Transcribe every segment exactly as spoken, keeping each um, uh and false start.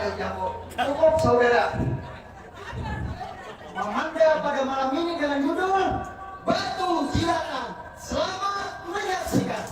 Cukup, saudara. Mamanda pada malam ini dengan judul Batu Jilatan. Selamat menyaksikan.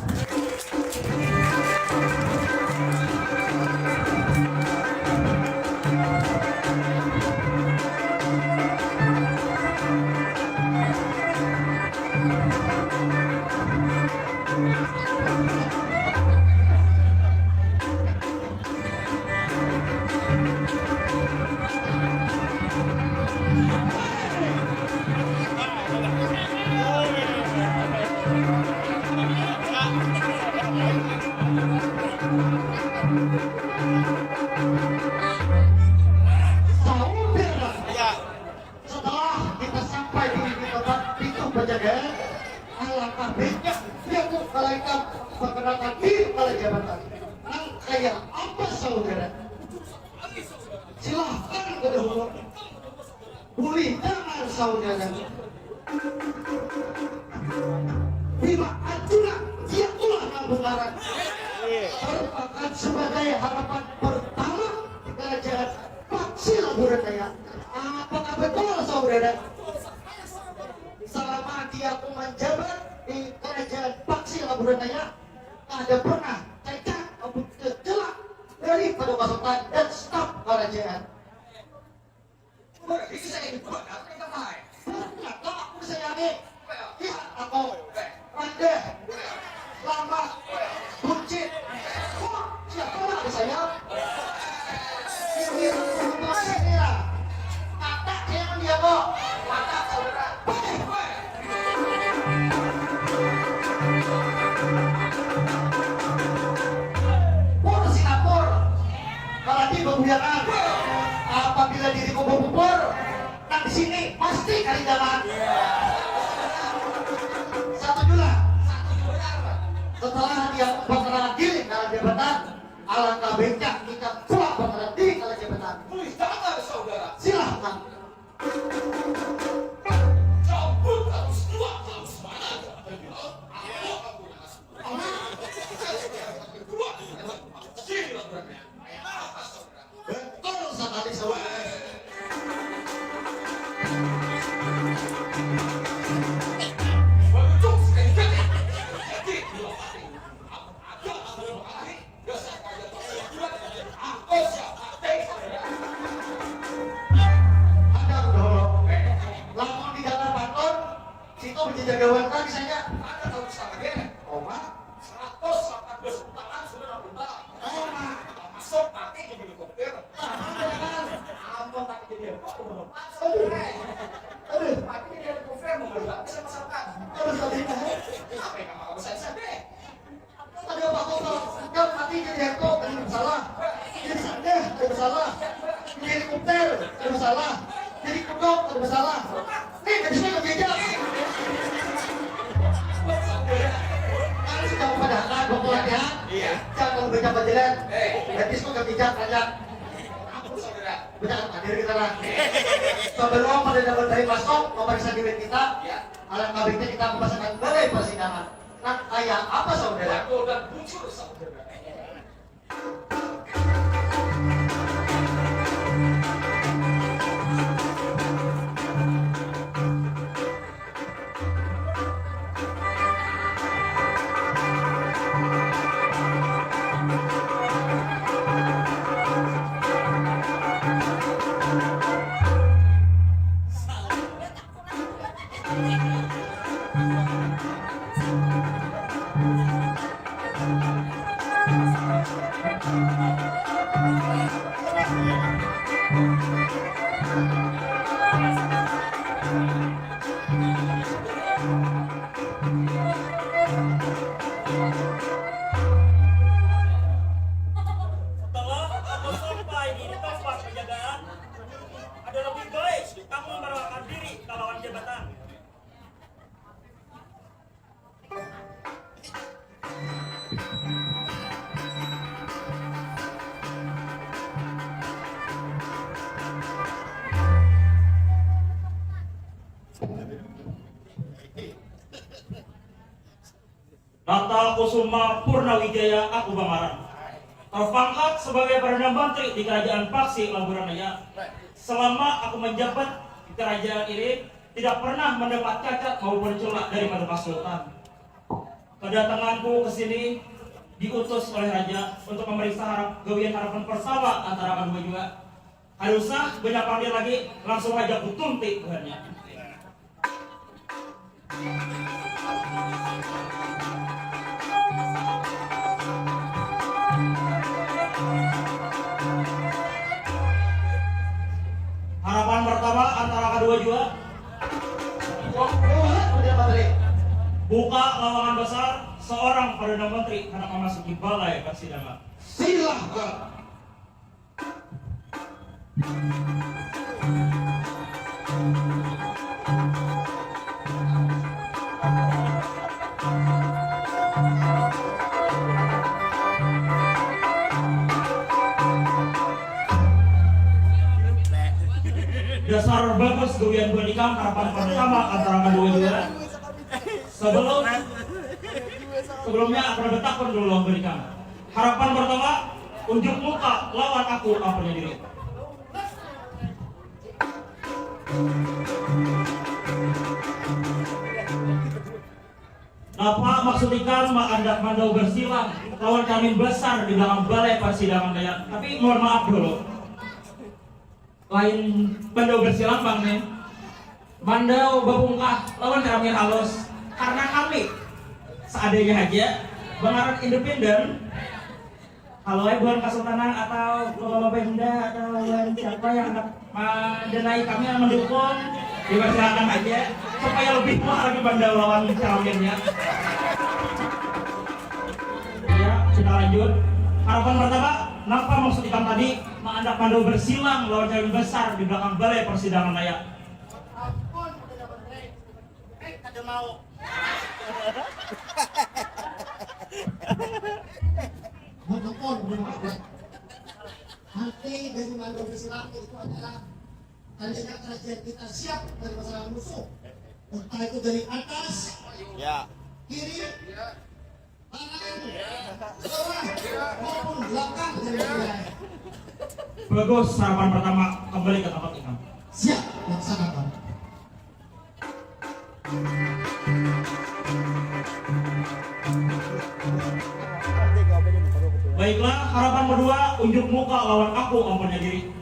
Saudara, setelah kita sampai di, di tempat pintu penjagaan, alangkah baiknya dia tuh malaikat perkenalkan diri kepala jabatan. Nang kaya apa, saudara? Silahkan ke dahulu. Bulidangan, saudara. Bila Arjuna dia ulah nang bukaran, merupakan sebagai harapan pertama di kerajaan Paksi Laburan Raya. Apakah betul, saudara? Selama dia menjabat di kerajaan Paksi Laburan Raya, kada pernah cacat maupun tercela daripada pasukan dan staf kerajaan. Berarti saya ini benar kita main. Nyata aku disayangi. Lihat aku. Rendah. Lambat. Buncit. Wah, siapa lah ada sayap? Ini rumah saya lah. Mata dia dia kok. Mata saudara. Pur Singapura, malati babuyakan. Apabila diriku bapupur, nang di sini pasti karindangan. Satujulah. Setelah dia memperkenalkan diri dalam jabatan, alangkah baiknya kita pulang berhenti dalam jabatan. Boleh datang, saudara. Silahkan. Campur harus dua, harus mana ada. Aku, aku, aku. Amin. Kedua, sini laporannya. Betul sakali, saudara. Waduh, sekali jadi. Jadi, dua kali. Ada, ada dua kali. Hadang dahulu. Lamun di dalam baton, situ berjajar gawan kan misalnya. Ada tahu salah ya? Oma. Seratus delapan belas putaran sudah nak putar. Oma. Masuk mati jadi helikopter. Ampun, mati jadi helikopter, belum masuk. Aduh. Aduh. Mati jadi helikopter, mau berubah bisa masyarakat. Aduh, tadi. Apa yang kamu bisa deh? Ada apa-apa, Pak? Yang mati jadi heko, ada masalah. Jadi sandah, ada masalah. Jadi helikopter, ada masalah. Jadi kodok, ada masalah. Nih, jadi saya kerja. Kan sudah pada akan buat pelatihan. Iya. Jangan lupa baca pelajaran. Eh. Berarti suka kerja, kerja. Aku saudara. Baca hadir kita lah. Sebelum pada dapat dari masuk, memeriksa diri kita. Iya. Alangkah baiknya kita memasangkan balai persidangan. Nang kaya apa, saudara? Betul dan bujur, saudara. Setelah kamu sampai di tempat penjagaan, ada lebih baik kamu merelakan diri kalawan jabatan. Nata Kusuma Purnawijaya aku bangaran. Terpangkat sebagai Perdana Menteri di Kerajaan Paksi Laburan Raya. Selama aku menjabat di kerajaan ini, tidak pernah mendapat cacat maupun celah dari Pak Sultan. Kedatanganku ke sini diutus oleh Raja untuk memeriksa harap gawian harapan pertama antara kedua jua. Kada usah banyak pandir lagi, langsung haja kutunti buhannya. Harapan pertama antara kedua jua. Buka lawangan besar, seorang Perdana Menteri hendak memasuki balai persidangan. Silahkan. Dasar bagus gawian buhan ikam, harapan pertama antara kedua jua. Sebelum sebelumnya aku ada betakun dulu lawan buhan ikam. Harapan pertama, unjuk muka lawan aku, apanya diri. Napa maksud ikam maandak mandau bersilang lawan cermin besar di belakang balai persidangan daya? Tapi mohon maaf dulu. Lain mandau bersilang pang nih. Mandau bapungkah lawan cermin halus. Karena kami seadanya haja, bangaran independen. Halo ai buhan kasultanan atau Bapak Pemda atau buhan siapa yang handak madanai kami yang mendukung, dipersilakan aja supaya lebih wah lagi mandau lawan cerminnya. Ya, kita lanjut. Harapan pertama, napa maksud ikam tadi maandak mandau bersilang lawan cermin besar di belakang balai persidangan raya? Ampun, Perdana Menteri. Eh, kada mau. Mendukung, mendukung. Arti dari mandau bersilang itu adalah tandanya kerajaan kita siap menerima serangan musuh. Entah itu dari atas, Ya. kiri, Bagus, harapan pertama kembali ke tempat ikam. Siap, laksanakan. Baiklah, harapan kedua, unjuk muka lawan aku, ampunnya diri.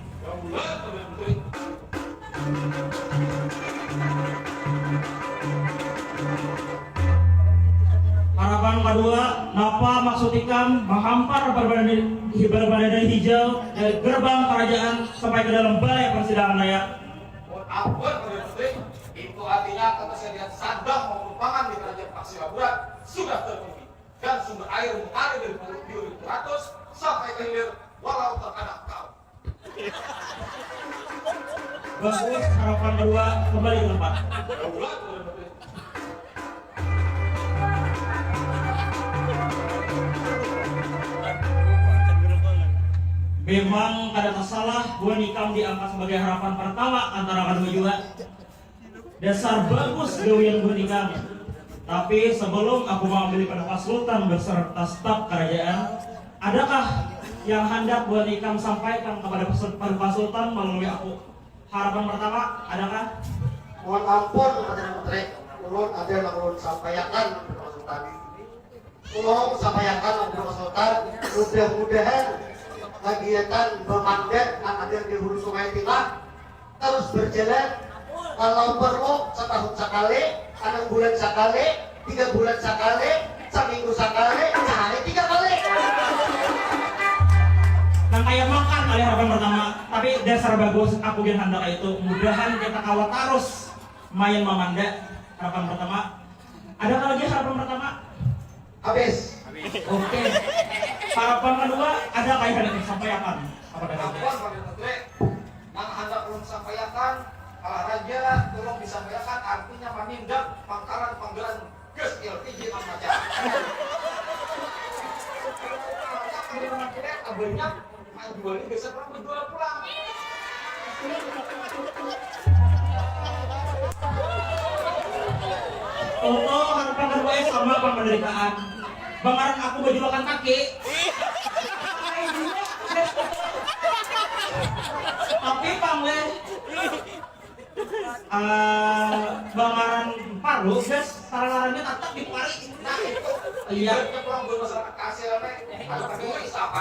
Harapan kedua, napa maksud ikam mahampar barbandan, barbandan hijau dari gerbang kerajaan sampai ke dalam balai persidangan raya? Ampun, Perdana Menteri, itu artinya ketersediaan sandang maupun pangan di kerajaan Paksi Laburan sudah terpenuhi dan sumber air mengalir dari Puruk Biur itu ratus sampai ke hilir walau terkadang kau. Bagus, harapan kedua kembali ke tempat. Memang kada tasalah buhan ikam diangkat sebagai harapan pertama antara kedua jua. Dasar bagus gawian buhan ikam. Tapi sebelum aku mengabili pada Pak Sultan beserta staf kerajaan, adakah yang handak buhan ikam sampaikan kepada Pak Sul-, pada Pak Sultan melalui aku? Harapan pertama, adakah? Mohon ampun, Perdana Menteri, ulun ada nang ulun sampaiakan kepada Pak Sultan. Tolong sampaiakan lawan Pak Sultan, mudah-mudahan kagiatan bamanda nang ada di Hulu Sungai Timah terus berjalan. Kalau perlu, setahun sekali, enam bulan sekali, tiga bulan sekali, seminggu sekali, sehari tiga kali. Nang kaya makan kali harapan pertama, tapi dasar bagus, aku gin handak itu. Mudahan kita kawa tarus main mamanda harapan pertama. Adakah lagi harapan pertama? Habis. Oke. Harapan kedua, ada kah yang hendak disampaikan? Apa dah? Ampun, Pak Menteri. Nang handak ulun sampaiakan, kalah raja, tolong disampaiakan artinya manindak pangkalan panggalan gas L P G nang macam. Banyak. Manjual ni gasan urang bajual pulang. Toto, harapan kaduanya sama pang panderitaan. Bangaran aku bajulakan kaki. Ai, Eh, bangaran paru, guys, sarang-sarangnya tatap di pari. Nah, itu. Iya. Pulang buat masyarakat kasih, apa? Anak kedua, siapa?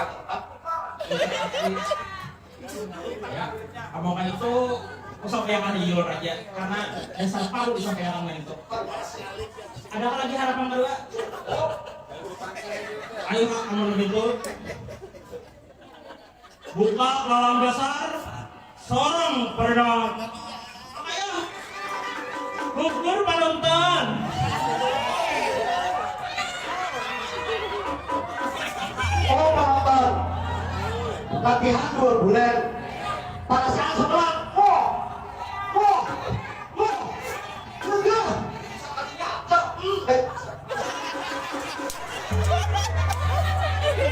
Ya, amongan itu, aku sampai yang ada liur aja, karena dasar paru disampaikan itu. Adakah lagi harapan kedua? Ayo, Kak, amun begitu. Buka lawang besar, sorong perdana. Apa ya? Gugur penonton. Oh, penonton. Latihan dua bulan. Pada saat sebelah, wah, wah, wah, enggak.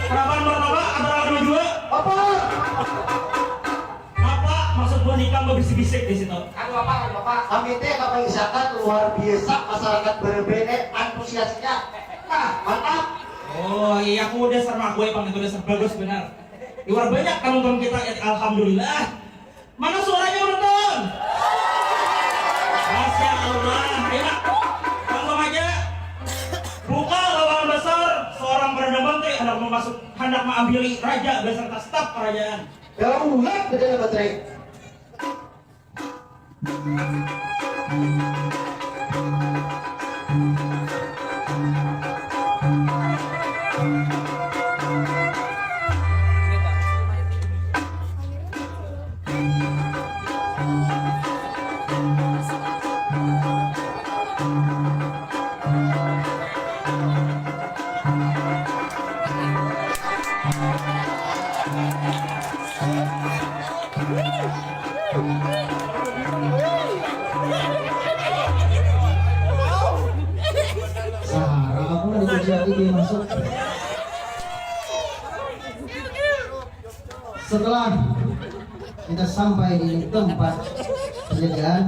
Kenapa nomor apa? Antara kedua dua. Apa? Apa maksud buah nikam berbisik-bisik di situ? Anu apa, anu apa? Kami teh mengisahkan luar biasa masyarakat berbeda antusiasnya. Nah, mantap. Oh iya, aku udah sama aku ya, itu udah bagus benar. Luar banyak penonton kita ya, alhamdulillah. Mana suaranya penonton? Masya Allah, ya. Langsung aja. Buka lawangan besar, seorang Perdana Menteri hendak memasuk, hendak mengambil raja beserta staf kerajaan. Daulat Perdana Menteri. Sarah, aku mau dikunci hati dia masuk. Setelah kita sampai di tempat penjagaan,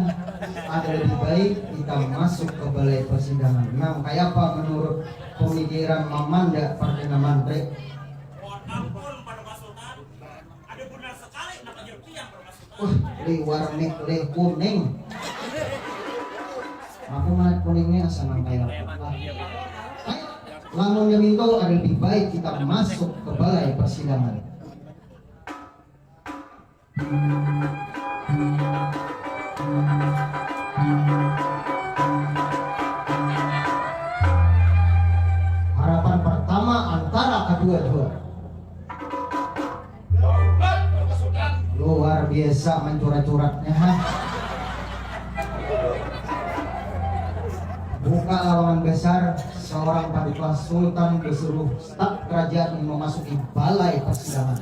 ada lebih baik kita masuk ke balai persidangan. Nah, kayak apa menurut pemikiran Mamanda Perdana Menteri? Mohon ampun pada Pak Sultan, ada benar sekali nama Jerpian bermaksud. Wah, liwar mik lih kuning. Aku melihat kuningnya senang kayak apa. Lamun demikian ada lebih baik kita masuk ke balai persidangan. Harapan pertama antara kedua-dua. Luar biasa mencurat-curatnya. Buka lawangan besar, seorang paduka sultan bersuruh staf kerajaan memasuki balai persidangan.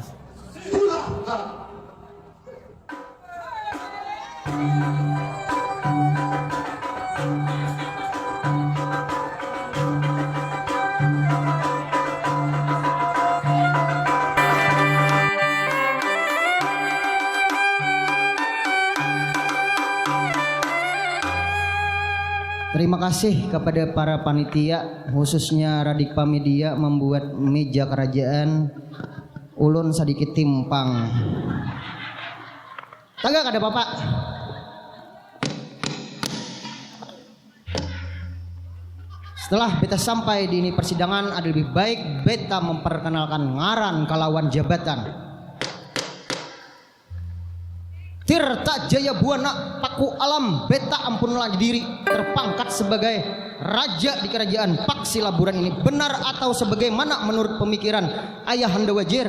Terima kasih kepada para panitia, khususnya Radikpa Media membuat meja kerajaan ulun sedikit timpang. Taga kada papa. Setelah beta sampai di ini persidangan, ada lebih baik beta memperkenalkan ngaran kalawan jabatan. Tirta Jaya Buana Paku Alam, beta ampun lagi diri terpangkat sebagai raja di kerajaan Paksi Laburan ini. Benar atau sebagaimana menurut pemikiran Ayahanda Wajir?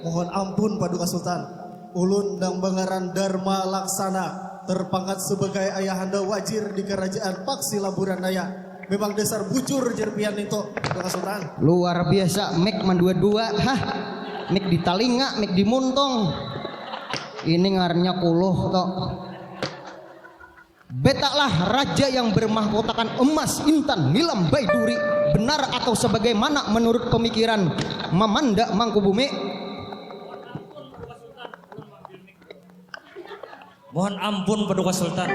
Mohon ampun Paduka Sultan. Ulun nang bangaran Dharma Laksana, terpangkat sebagai ayahanda wajir di Kerajaan Paksi Laburan Raya. Memang dasar bujur jer pian nintu, Paduka Sultan. Luar biasa, mik mandua-dua, hah? Mik di talinga, mik di muntung. Ini ngarannya kuluh to. Betalah raja yang bermahkotakan emas intan nilam baiduri, benar atau sebagaimana menurut pemikiran Mamanda Mangkubumi? Mohon ampun Paduka Sultan,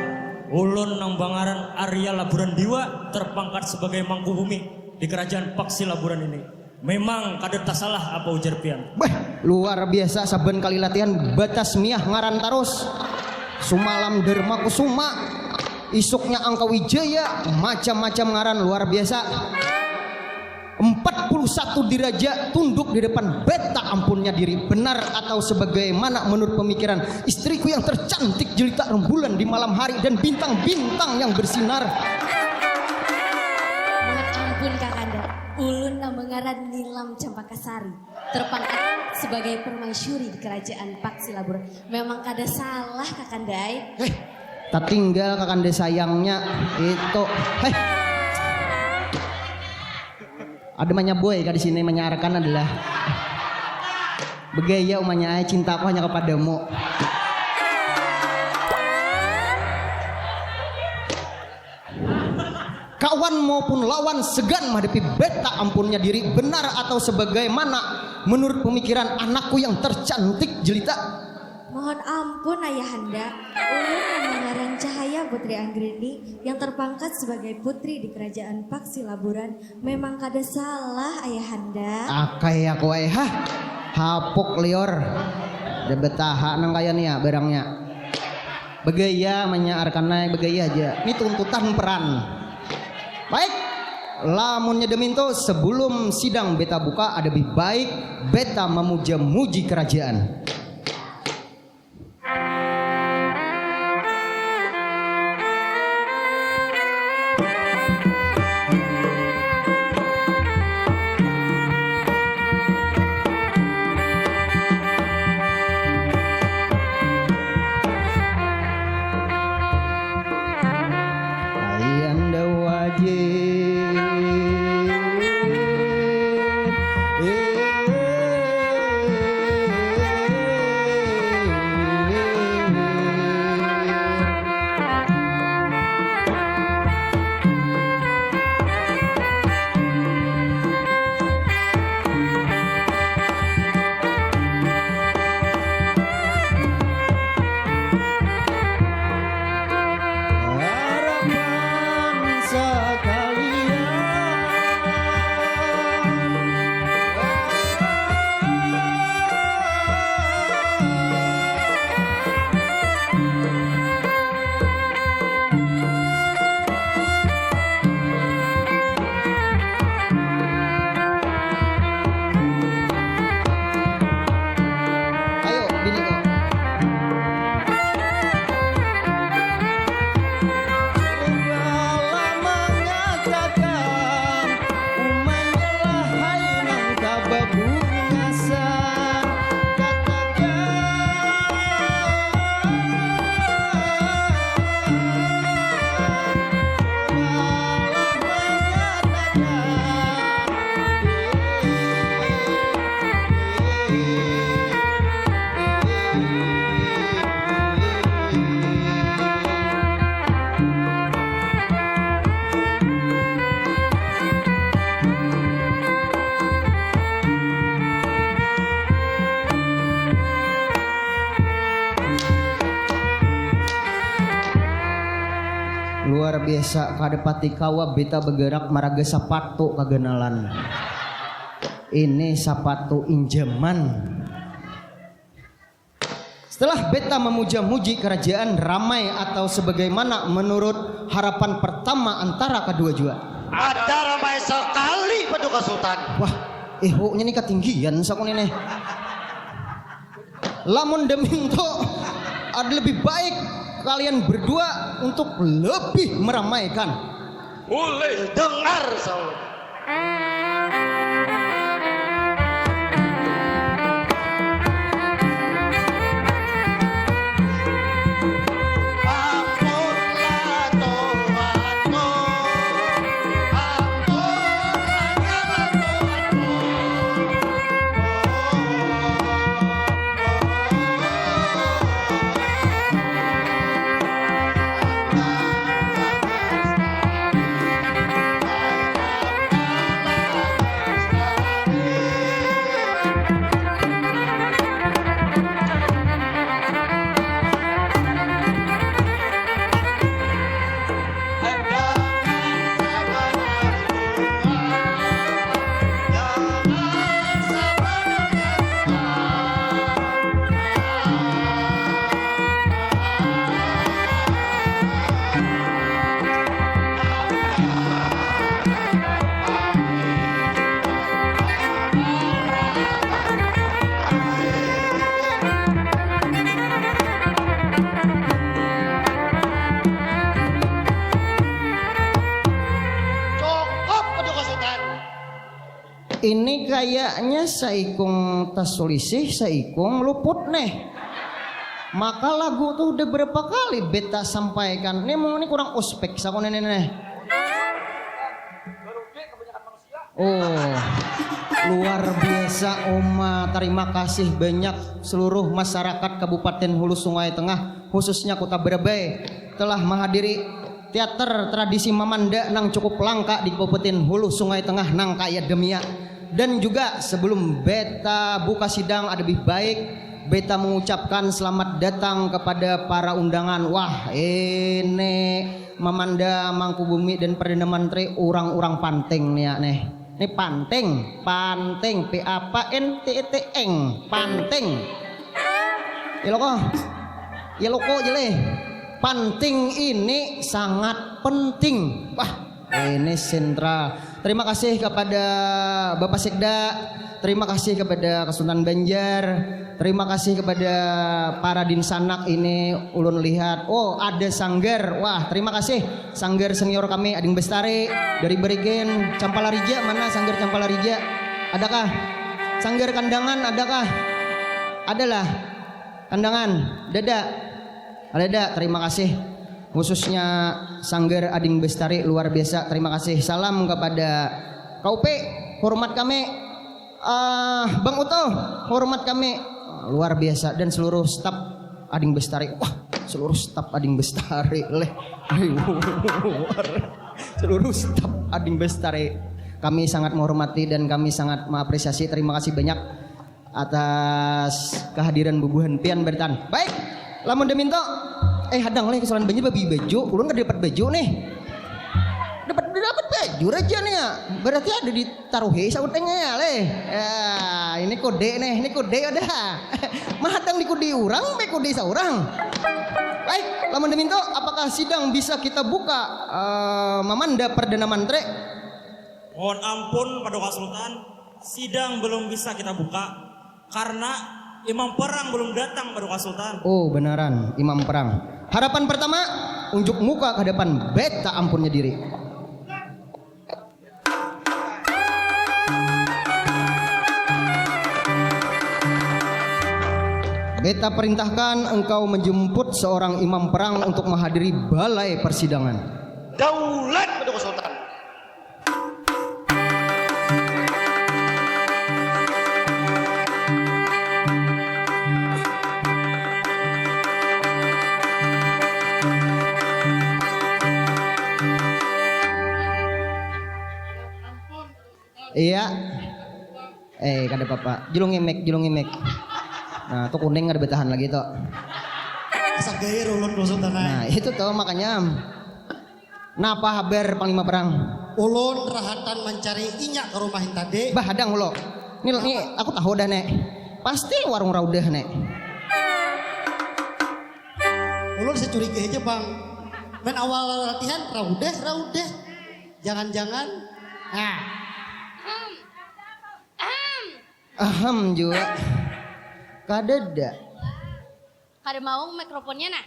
ulun nang bangaran Arya Laburan Diwa terpangkat sebagai Mangkubumi di kerajaan Paksi Laburan ini. Memang kada tasalah apa ujar pian. Beh, luar biasa, saban kali latihan batas miah ngaran tarus. Sumalam Derma Kusuma. Isuknya Angka Wijaya, macam-macam ngaran luar biasa. Empat puluh satu diraja tunduk di depan beta ampunnya diri. Benar atau sebagaimana menurut pemikiran istriku yang tercantik jelita rembulan di malam hari dan bintang-bintang yang bersinar? Mohon ampun Kakanda, ulun nama ngaran Nilam Campakasari, terpangkat sebagai permaisuri di kerajaan Paksi Laburan. Memang kada salah Kakanda ai. Eh, tatinggal Kakanda sayangnya itu. Hei. Ada manya boy kah di sini, manya arkan adalah begaya umanya ai, cintaku hanya kepadamu. Kawan maupun lawan segan menghadapi beta ampunnya diri. Benar atau sebagaimana menurut pemikiran anakku yang tercantik jelita? Mohon ampun Ayahanda, ulun nama ngaran Cahaya Putri Anggrini yang terpangkat sebagai putri di kerajaan Paksi Laburan. Memang kada salah Ayahanda. Akai aku ai, hah. Hapuk liur. Udah betaha nang kaya nih ya barangnya. Begaya manya arkanai, begaya aja. Ini tuntutan peran. Baik. Lamunnya deminto, sebelum sidang beta buka, ada lebih baik beta memuja-muji kerajaan. Ayanda wajib. Luar biasa, kada pati kawa beta begerak maraga sapatu kaganalan. Ini sapatu injaman. Setelah beta memuja-muji kerajaan, ramai atau sebagaimana menurut harapan pertama antara kedua jua? Ada ramai sekali Paduka Sultan. Wah, ihuknya ni katinggian saku ni nih. Lamun deminto ada lebih baik kalian berdua untuk lebih meramaikan. Ulih dengar saulun. Ini kayaknya saikung tasulisih, saikung luput neh. Maka lagu tuh udah berapa kali beta sampaikan. Nih mau ini kurang ospek saku neh neh. Oh, luar biasa Oma. Terima kasih banyak seluruh masyarakat Kabupaten Hulu Sungai Tengah, khususnya Kota Barabai, telah menghadiri teater tradisi Mamanda nang cukup langka di Kabupaten Hulu Sungai Tengah nang kaya demia. Dan juga sebelum beta buka sidang ada lebih baik beta mengucapkan selamat datang kepada para undangan. Wah, ini Mamanda Mangkubumi dan Perdana Menteri orang-orang panting nih ya nih. Ini panting, panting, P A P N T I N G, panting. Ya lo kok, ya lo kok jeleh. Panting ini sangat penting. Wah, ini sentral. Terima kasih kepada Bapak Sekda, terima kasih kepada Kesultanan Banjar, terima kasih kepada para dinsanak ini ulun lihat. Oh, ada sanggar. Wah, terima kasih. Sanggar senior kami Ading Bestari dari Berikin, Campala Rija, mana sanggar Campala Rija? Adakah? Sanggar Kandangan adakah? Adalah. Kandangan, dada. Dada, terima kasih. Khususnya sanggar Ading Bestari luar biasa. Terima kasih. Salam kepada K U P, hormat kami. Ah, Bang Uto, hormat kami. Luar biasa dan seluruh staf Ading Bestari. Wah, seluruh staf Ading Bestari leh. Seluruh staf Ading Bestari. Kami sangat menghormati dan kami sangat mengapresiasi. Terima kasih banyak atas kehadiran bubuhan pian bertan. Baik, lamun daminto, eh, hadang leh, kesalahan banjir babi baju, ulun kada dapat baju nih. Dapat dapat baju raja nih ya. Berarti ada di taruhi sautengnya ya leh. Ya, ini kode nih, ini kode ada. Mahadang di kode orang, baik kode seorang. Baik, lamun daminto, apakah sidang bisa kita buka, eh, Mamanda Perdana Menteri? Mohon ampun, Paduka Sultan, sidang belum bisa kita buka karena imam perang belum datang, Paduka Sultan. Oh, benaran, imam perang. Harapan pertama, unjuk muka ke hadapan beta ampunnya diri. Beta perintahkan engkau menjemput seorang imam perang untuk menghadiri balai persidangan. Daulat, Paduka Sultan. Iya. Eh, kada apa-apa. Julung imek, julung imek. Nah, tuh kuning kada bertahan lagi tuh. Asa gair ulun kusut tangan. Nah, itu tuh makanya. Napa habar Panglima Perang? Ulun rahatan mancari inya ke rumah tadi. Bah, hadang ulo. Nih, nih, aku tahu dah, Nek. Pasti warung Raudah, Nek. Ulun securiga aja, Bang. Main awal latihan, Raudah, Raudah. Jangan-jangan. Nah. Ahem juga. Kadada. Kada mau mikrofonnya nah.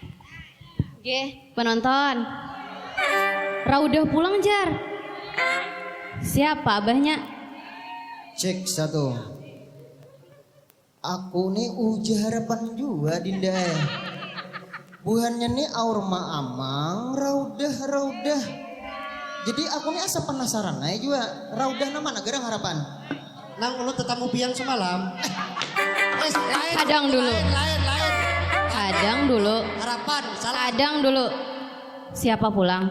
Geh, penonton. Raudah pulang jar. Siapa abahnya? Cek satu. Aku ni ujar harapan jua dinda ai. Buhannya ni aur maamang raudah raudah. Jadi aku ni asa penasaran ai jua raudah nang mana garang harapan. Nang ulun tetamu pian sumalam. Eh, lain, Hadang dulu. Lain, lain, lain. Hadang dulu. Harapan, salah. Hadang dulu. Siapa pulang?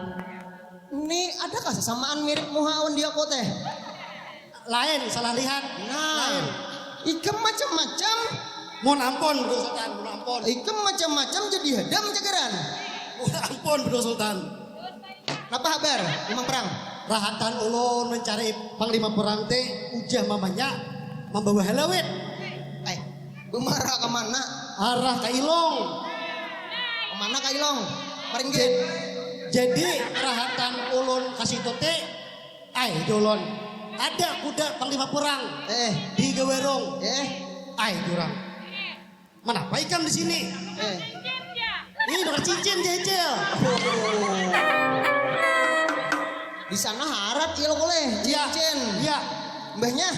Ni adakah sasamaan mirip muha awan diaku teh? Lain, salah lihat. Nah, Lain. Ikam macam-macam. Mun ampun, Bro Sultan, mun ampun. Ikam macam-macam jadi hadam cagaran. Mun ampun, Bro Sultan. Napa habar, Imam Perang? Rahatan ulun mencari Panglima Perang teh ujah mamanya membawa halawit. Eh, bemara ke mana? Arah ke Ilong. Ke mana ke Ilong? Maringgit. Jadi rahatan ulun ke situ teh Ai, Dolon. Ada kuda panglima perang eh. Di Gawerong. Eh. Ai, jurang. Menapa ikam di sini? Eh. Ini dengan cincin, cicil. Di sana harat ya lo boleh. Iya. Cincin. Iya. Mbahnya.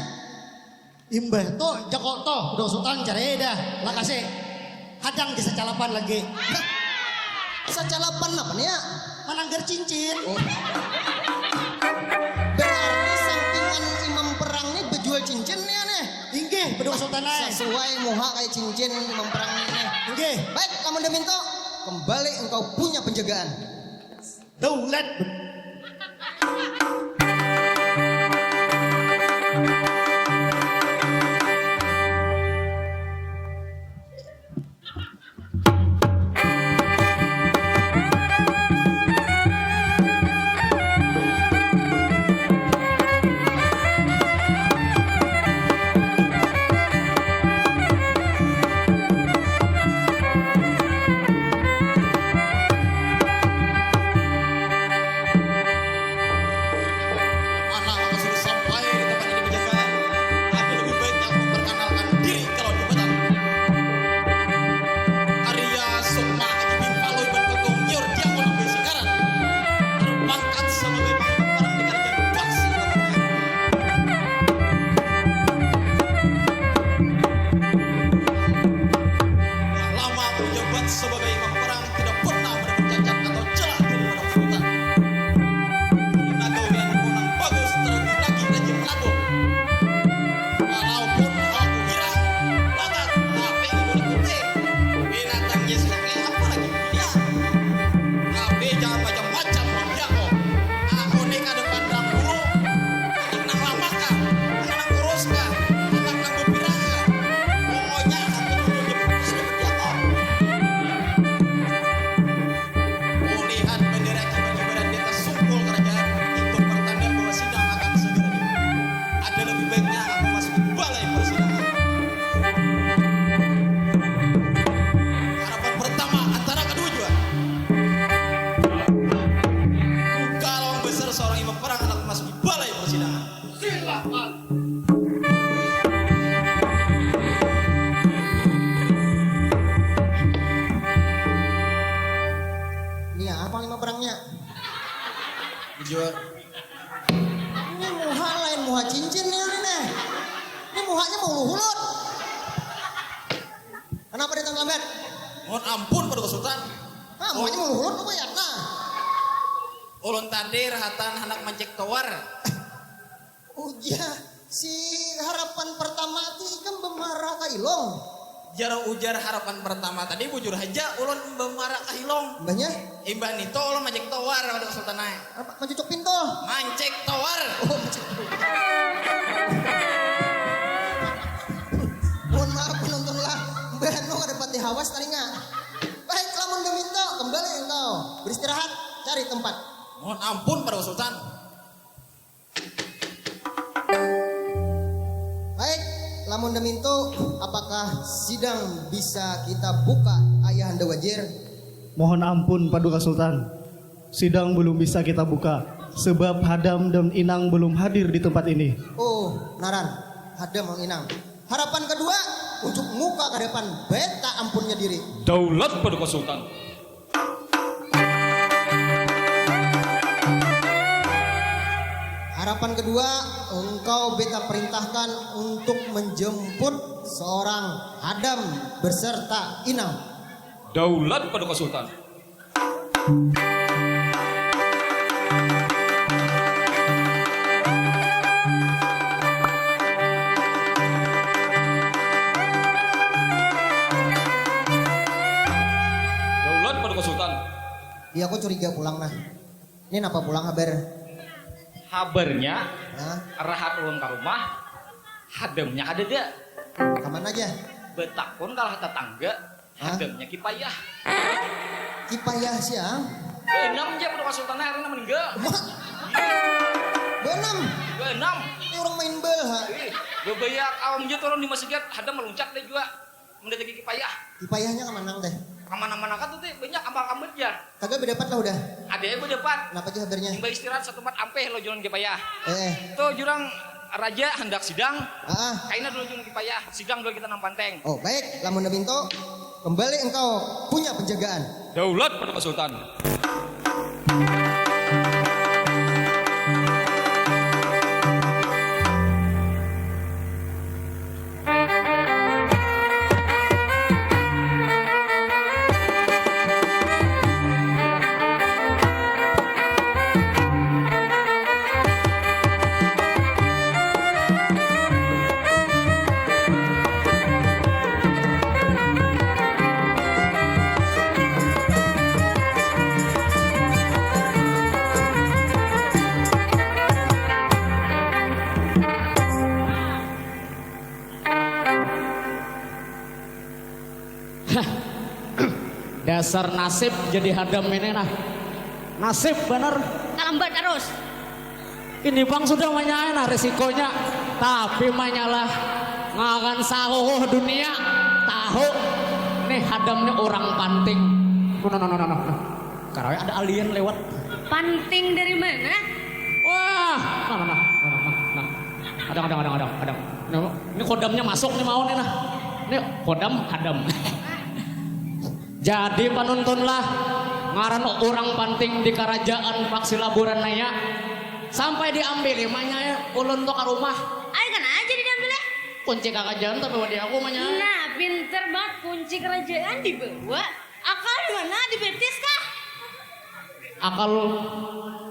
Imbah tu, jako tu, dong Sultan cerai dah, lakasi. Hadang di sacalapan lagi. Sacalapan apa nih ya? Mananggar cincin. Oh. Berarti sampingan imam perang nih bejual cincin nih aneh. Inggih, bedua Sultan ai. Sesuai muha kayak cincin imam perang nih. Inggih. Baik, kamu udah minta, kembali engkau punya penjagaan. Daulat. Anak aku sudah sampai di tempat ini, penjagaan. Aku lebih baik aku memperkenalkan diri kalau jabatan. Arya Sukma Haji bin Palui bin Ketung Nyur Diangun Besi Karat. Berpangkat sebagai panglima perang di kerajaan Paksi. Lama menjabat sebagai imam perang, tidak pernah ada cacat atau celah di muka Sultan. Naga wian kunang bagus, terlebih lagi rajin labuh. Walaupun aku girang, latak, tapi kulit putih. Binatang jenis ini apa lagi? Ya. Tapi jangan macam-macam, Bang Jako. Aku ni kada pandang bulu. Anak nang lamak kah? Anak nang kurus kah? Anak nang bepirang kah? Pokoknya aku tuju jemput seperti apa. Kulihat bendera kibar-kibaran di atas sungkul kerajaan, itu pertanda bahwa sidang akan segera dimulai. Ada lebih baiknya aku masuk balai persidangan. Harapan pertama antara kedua jua. Buka lawang besar seorang imam perang anak masuk balai persidangan. Silakan. Ini apa lima perangnya? Jua. Ini muha lain muha cincin nih, ini nih. Ini muhanya mau luhulut. Kenapa datang lambat? Mohon ampun pada Sultan. Ah, muhanya mau luhulut apa ya? Nah. Ulun tadi rahatan handak mancik tower. Ujar si harapan pertama ti ikam bemara ka ilung. Jar ujar harapan pertama tadi bujur haja ulun bemara ka ilung. Imbahnya? Imbah nitu ulun mancik tower pada Sultan ai. Apa? Mancucuk pintu? Mancik tower. Oh, mancik tower. Mohon maaf penonton lah. Mbah nu kada pati hawas talinga. Baik, lamun daminto, kembali engkau beristirahat, cari tempat. Mohon ampun pada Sultan. Baik, lamun damintu, apakah sidang bisa kita buka, Ayahanda Wajir? Mohon ampun, Paduka Sultan. Sidang belum bisa kita buka, sebab Hadam dan Inang belum hadir di tempat ini. Oh, naran. Hadam dan Inang. Harapan kedua, unjuk muka ke depan, beta ampunnya diri. Daulat, Paduka Sultan. Harapan kedua, engkau beta perintahkan untuk menjemput seorang Hadam beserta Inang. Daulat, Paduka Sultan. Daulat, Paduka Sultan. Iya, aku curiga pulang, nah. Ini napa pulang habar? Habarnya, hah? Rahat ulun ka rumah, Hadamnya kadada. Kamana ja? Betakun kalah tatangga, hah? Hadamnya Kipayah. Kipayah siang? Beenam ja, Paduka Sultan, hari ini meninggal. Mak. Beenam? Beenam. Ini orang main bal, ha? Ih, bebayak awam ja turun di masjid, Hadam meluncat deh jua. Mendatangi Kipayah. Kipayahnya kamana teh? Kamana-mana kan tuh teh banyak ambal ambet ja. Tagal bedapat lah udah. Ada yang bedapat. Kenapa aja habarnya? Imbah istirahat satu tempat ampeh lo jualan Kipayah. Eh. Tuh jurang raja hendak sidang. Ah. Kaina dulu jualan Kipayah. Sidang dulu kita nang panteng. Oh, baik, lamun daminto, kembali engkau punya penjagaan. Daulat, Paduka Sultan. Dasar nasib jadi hadam ini nah. Nasib bener. Kalambat terus. Ini bang sudah manyai nah risikonya. Tapi manyalah ngakan sauh dunia tahu nih hadamnya orang panting. No, no, no, no, no. Karawai ada alien lewat. Panting dari mana? Wah, nah, nah, nah, nah, nah, nah. Ada, ada, ada, ada, ada. Ini kodamnya masuk nih mau nih nah. Ini kodam hadam. Jadi panuntunlah ngaran orang panting di kerajaan Paksi Laburan naya sampai diambil imanya ulun tuh ke rumah. Ayo kan aja diambil eh. Kunci kerajaan tapi wadi aku manya. Nah, pinter banget kunci kerajaan dibawa. Akal di mana? Di betis kah? Akal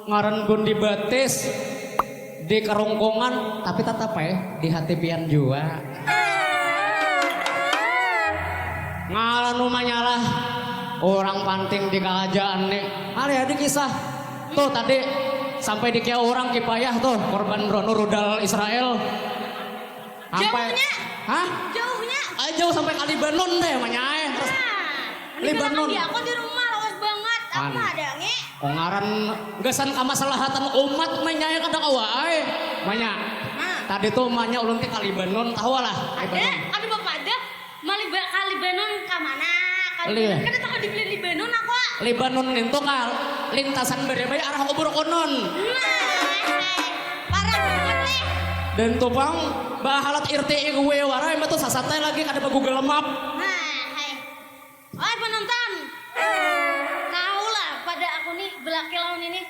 ngaran pun di betis, di kerongkongan, tapi tetap eh di hati pian jua. Ngaran umanya lah orang panting di kerajaan nih. Hari ada kisah tuh tadi sampai di kia orang kipayah tuh korban rono rudal Israel. Sampai, jauhnya? Hah? Jauhnya? Ah, jauh sampai ka Libanon deh manyai. Terus nah, Libanon. Di aku di rumah lawas banget. Apa ada nge? Ngaran gasan kamaslahatan umat manyai kada kawa ai. Manya. Nah. Tadi tuh manya ulun ti ka Libanon tahu lah. Ada, ada bapak ada. Maliba ka Libanon ka mana? Ka Libanon kada tahu dibeli Libanon aku. Libanon nintu ka lintasan Beremai arah kubur konon. Nah, parah banget nih. Dan tupang bahalat R T I gue warai mah tuh sasatai lagi kada ba Google Map. Nah, hai. Oi penonton. Tahulah pada aku nih belaki lawan ini.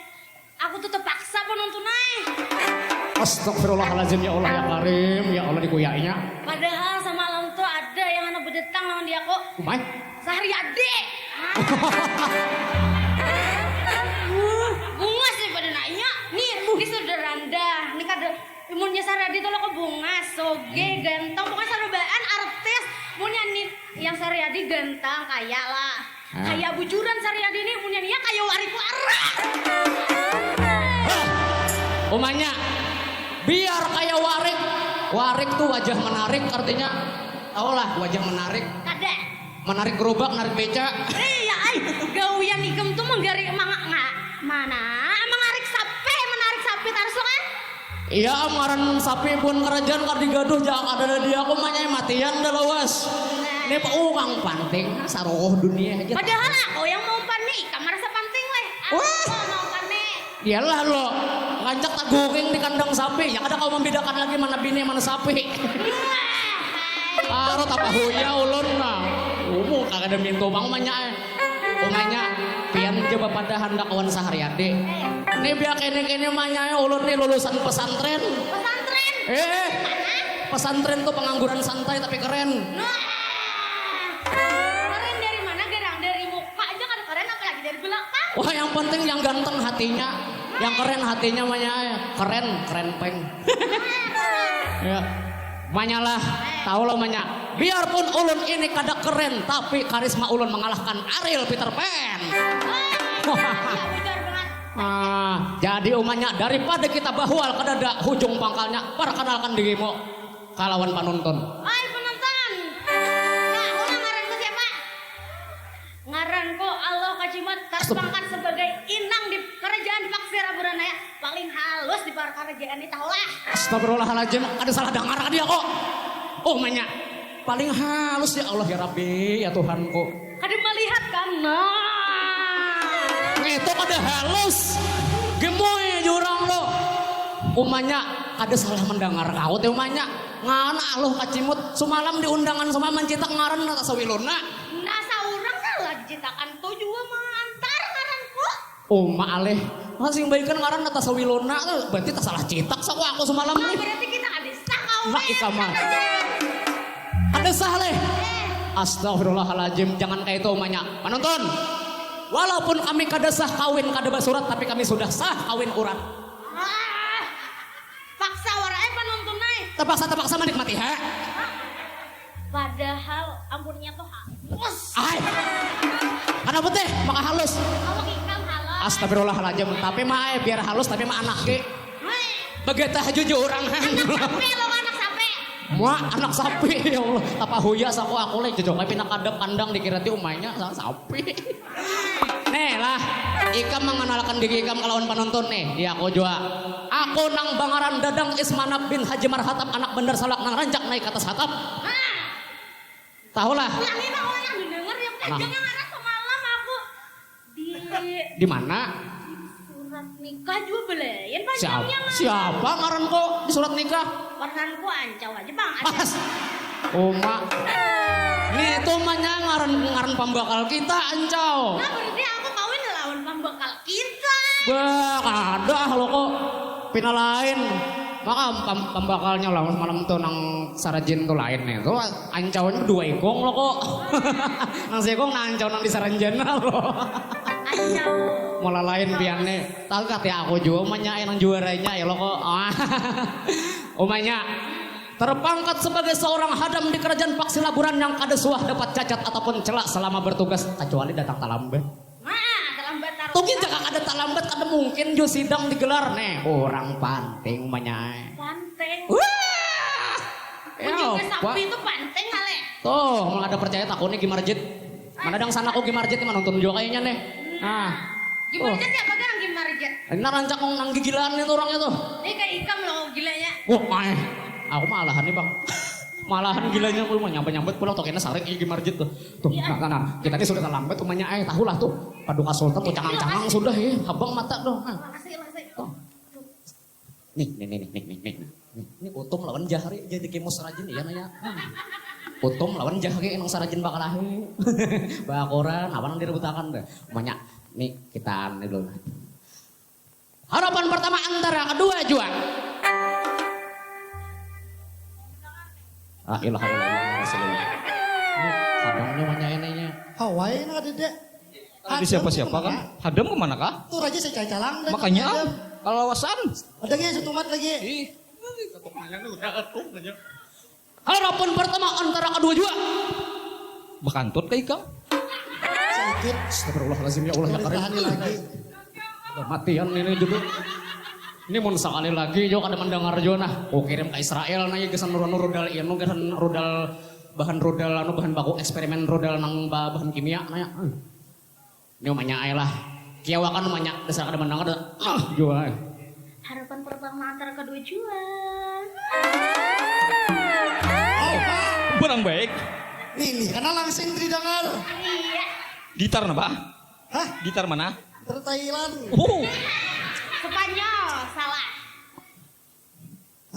Aku tuh terpaksa penonton ai. Astagfirullahaladzim ya Allah ya Karim ya Allah dikuyainya. Padahal sama alam tuh ada yang anak bedetang lawan di aku. Umai. Sehari ade. Bungas nih pada nanya. Nih, ini sudah randa. Ini kada imunnya Saradi tuh lo kok bungas, soge, hmm. Ganteng, pokoknya sarabaan artis. Punya nih yang Saradi ganteng kaya lah. Hah? Kaya bujuran Saryadi ni munnya nia kaya warik-warak. Hah, umanya biar kaya warik. Warik tu wajah menarik artinya. Tahu lah wajah menarik. Kada. Menarik gerobak, narik beca. Iya ai, gawian ikam tu menggarik manga nga, mana? Mengarik sapi, menarik sapi tarsu kan? Iya am ngaran sapi pun kerajaan kadi gaduh jangan ada di aku manyai matian dah lawas. Ini urang panting saruuh dunia aja. Padahal aku yang mau panmi ikam merasa panting weh. Aku mau panmi. Iyalah lo rancak taguring di kandang sapi ya kada kau membedakan lagi mana bini mana sapi. Arut apa huya ulun nah. Umur kada mintu bang manyai. Umanya pian coba pada handak kawan sehari ade. Ini biar kene-kene manyai ulun nih lulusan pesantren. Pesantren? Eh, pesantren tuh pengangguran santai tapi keren. Nah, keren dari mana garang? Dari muka aja kada keren apalagi dari belakang. Wah yang penting yang ganteng hatinya. Yang keren hatinya manyai. Keren, keren peng. Ya. Manyalah, tahu lo manya. Biarpun ulun ini kada keren, tapi karisma ulun mengalahkan Ariel Peter Pan. Ah, jadi umanya daripada kita bahual ke dada hujung pangkalnya, perkenalkan dirimu kalawan penonton. Hai penonton, nah, ulang ngaranmu siapa? Ngaranku Allah Kacimat, terpangkat sebagai inang di kerajaan Paksir Aburanaya. Paling halus di parkarajaan ni tahulah. Astagfirullahaladzim, ada salah dengar dia kok. Oh manya, paling halus ya Allah ya Rabbi ya Tuhanku. Kada melihat kan? Nah. Itu kada halus. Gemoy jurang lo. Umanya kada salah mendengar kau teh umanya. Ngana aluh kacimut sumalam di undangan sama mencitak ngaran nata sawiluna. Nah saurang salah dicitakan tu jua mengantar ngaranku. Uma aleh, masing baikan ngaran nata sawilona tu, berarti tak salah citak saku aku semalam nih. Berarti kita ada sah kau. Nah, ika mah. Ada sah leh. Astagfirullahaladzim, jangan kayak itu umanya. Penonton, walaupun kami kada sah kawin kada basurat, tapi kami sudah sah kawin urat. Ah, paksa warai penonton ai. Terpaksa terpaksa menikmati ha. Padahal ampurnya tuh halus. Ay. Kenapa teh? Maka halus. Kalau ikam halus. Astagfirullahaladzim. Tapi mah ay, biar halus tapi mah anak ke. Begetah jujur orang. Anak sape lo anak sape. Mua, anak sapi, ya Allah. Apa huya saku aku leh, jojok ai pina kada pandang dikira ti umanya sa-, sapi. Nih lah, ikam mengenalkan diri ikam ke lawan penonton nih, di aku jua. Aku nang bangaran Dadang Ismanap bin Haji Marhatap, anak Bandar Salak nang rancak naik ke atas hatap. Tahu lah. Ulangi, Bang, ulangi, aku dengar ya, Bang. Nah. Jangan ngarang semalam aku di Di mana? Surat nikah juga belayan. Siapa, panjangnya, Mas. Siapa ngaran kok di surat nikah? Warnanku Ancau aja, Bang. Ada. Pas. Uma. Nih, itu umanya ngaran, ngaran pambakal kita, Ancau. Nah, berarti aku kawin lawan pambakal kita. Bah, kada lo kok. Pina lain. Maka pam-, pambakalnya lah semalam tuh nang sarajin tuh lain nih. Tuh Ancaunya dua ikung lo kok. Nang seikung nang ancau nang disaranjana lo. Ancau. Mula lain pian nih. Tahu kata aku juga umanya ai nang juaranya ya lo kok. Umanya terpangkat sebagai seorang hadam di kerajaan Paksi Laburan yang kada suah dapat cacat ataupun celak selama bertugas kecuali datang terlambat. Nah, terlambat taruh. Tuh gin jaka kada terlambat kada mungkin jo sidang digelar nih. Orang panting umanya ai. Panting. Wah! Mun juga sapi itu panting kali. Tuh, mun ada percaya takuni Gimarjit. Mana dang sanaku Gimarjit nih manonton juga kayaknya nih. Nah. Gimarjit siapa kan Gimarjit? Ini rancak nang gigilaan itu orangnya tuh. Ini kayak ikam loh gilanya. Wah, maeh. Aku malahan nih, Bang. Malahan gilanya aku mau nyambat-nyambat pulang tuh kena sarik Gimarjit tuh. Tuh, iya. Nah, nah, nah. Kita ini sudah terlambat umanya ai tahu lah tuh. Paduka Sultan tuh cangang-cangang sudah ya, habang mata tuh. Nah. Makasih, makasih. Tuh. Nih, nih, nih, nih, nih, nih, nih. Nih, nih, Utum lawan Jahri jadi kimus sarajin iya nanya. Hmm. Utum lawan Jahri nang sarajin bakalahi. Bakoran, apa nang direbutakan deh. Banyak. Nih, kita anu dulu. Harapan pertama antara kedua jua. La ilaha illallah Rasulullah. Nih, kadangnya banyak ininya. Hawaii nang ada dek. Tadi siapa-siapa kah? Hadam kemana kah? Tuh raja saya calang dan makanya Hadam. Kalau lawasan. Ada nggak satu mat lagi? Ih, ketuk nanya lu udah ketuk nanya. Harapan pertama antara kedua jua. Bakantut kah ikam? Sakit. Astagfirullahaladzim ya Allah ya Karim. Tahan lagi. Udah matian ini juga. Ini mau sekali lagi juga kada mendengar juga nah. Aku kirim ke Israel nah ya kesan rudal rudal anu kesan rudal bahan rudal anu bahan baku eksperimen rudal nang bahan kimia nah ya. Hmm. Ini umanya ai lah. Kiawakan umanya dasar kada menang ada. Ah, jua. Harapan pertama antara kedua jua. Barang baik. Nih, nih, karena langsing didengar. Iya. Gitar napa? Hah? Gitar mana? Gitar Thailand. Oh. Spanyol, salah.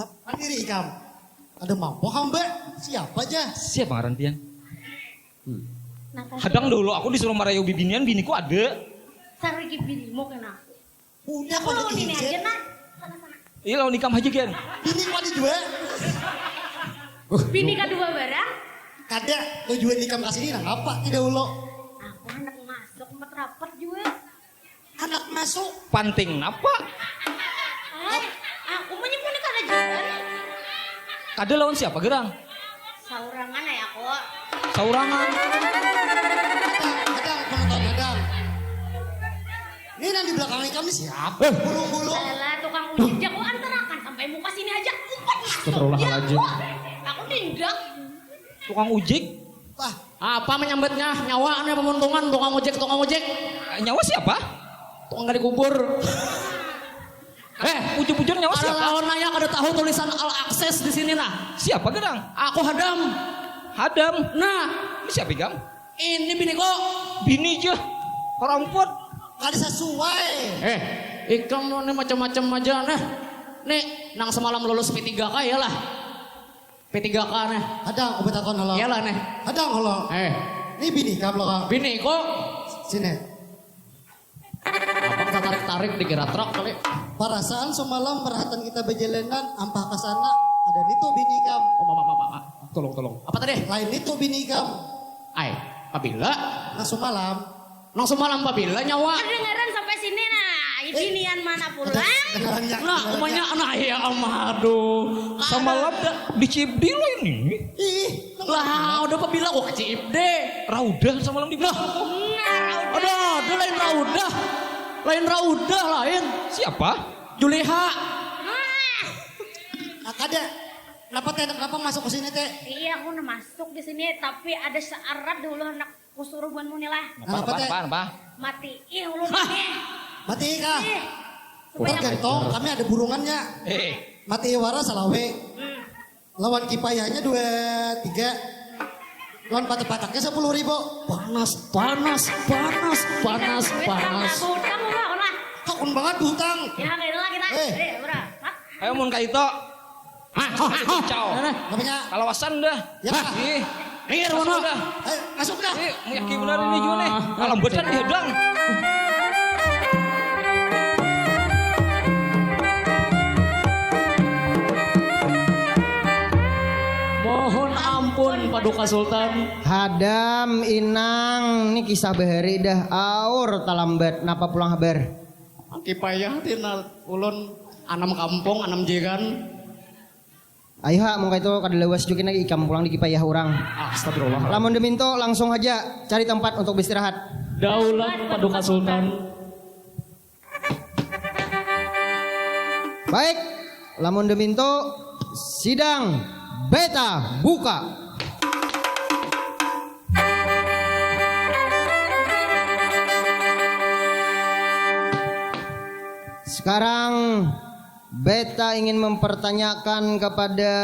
Hap, diri ikam. Ada mampu hamba. Siapa aja? Siapa ngaran pian? Hmm. Hadang dulu aku disuruh marayu bibinian biniku ada. Sarigi binimu kena. Udah aku lawan ini aja nah. Sana sana. Iya lawan ikam aja kian. Biniku ada dua. Bini kedua barang. Kada tujuan ikam kasih ini nang apa tidak ulo. Aku anak masuk empat rapat juga. Anak masuk. Panting napa? Hai, aku menyebutnya kada jalan. Kada lawan siapa gerang? Saurangan ya aku. Saurangan. Hadang, hadang, penonton hadang. Ini yang di belakang kami siapa? Eh. Bulung-bulung. Salah tukang ujik jago antarakan sampai muka sini aja. Umpat masuk. Astagfirullahaladzim. Ya, aku tindak. Tukang ujik. Wah. Apa menyambatnya? Nyawa nih pemuntungan tukang ojek, tukang ojek. Nyawa siapa? Tukang gali kubur. Eh, bujur-bujur nyawa siapa? Kalau nanya kada tahu tulisan al akses di sini nah. Siapa gerang? Aku Hadam. Hadam. Nah. Ini siapa ikam? Ini bini kok. Bini je. Keramput. Kada sesuai. Eh, ikam lo nih macam-macam aja nah. Nih, nang semalam lulus P tiga K ya lah. P tiga K neh. Hadang, aku betakon halo. Iyalah neh. Hadang halo. Eh. Ini bini kam lo kak. Bini kok. Sini. Abang tarik-tarik dikira truk kali. Perasaan semalam merhatan kita berjalanan ampah ke sana ada nitu bini kam. Oh, mama, mama, mama. Tolong, tolong. Apa tadi? Lain nitu bini kam. Ai, pabila? Nah semalam. Nang semalam pabila nyawa? Kedengaran sampai sini nah. Binian mana pulang? Nah, umanya anak ya amah aduh. Samalam di Cibdi lo ini. Ih, lah udah pabila kok Cibdi. Raudah samalam di Nah, raudah. Ada ada lain raudah. Lain raudah lain. Siapa? Juleha. Nah, kada. Kenapa teh? Kenapa masuk ke sini teh? Iya, aku udah masuk di sini, tapi ada syarat dulu, anak kusuruh buanmu nih lah. Apa, apa, apa, apa? Mati ih ulun ini. Mati kah? Ih, supaya orang gantong, kami ada burungannya. Eh. Mati wara salawe. Hmm. Lawan kipayahnya dua tiga. Lawan patak-pataknya sepuluh ribu. Panas, panas, panas, panas, panas. Hutang lah, lah. Hakun banget hutang. Ya, kayak lah kita. Eh. Eh, murah. Ayo mun kaito. Hah, hah, hah. Kacau. Mana? Apanya? Kalawasan dah. Ya. Ih. Minggir, Mono. Dah. Eh, masuk dah. Ih, meyaki benar ini juga nih. Ah. Kalau buatan dihadang. Mohon ampun, Paduka Sultan. Hadam, Inang, ini kisah bahari dah. Aur talambat. Napa pulang habar? Aki payah tina ulun anam kampung, anam jiran. Ayo ha, mun kaitu kada lawas jukin lagi ikam pulang dikipayah urang. Astagfirullah. Lamun daminto langsung haja cari tempat untuk beristirahat. Daulat Paduka Sultan. Baik, lamun daminto sidang beta buka. Sekarang Beta ingin mempertanyakan kepada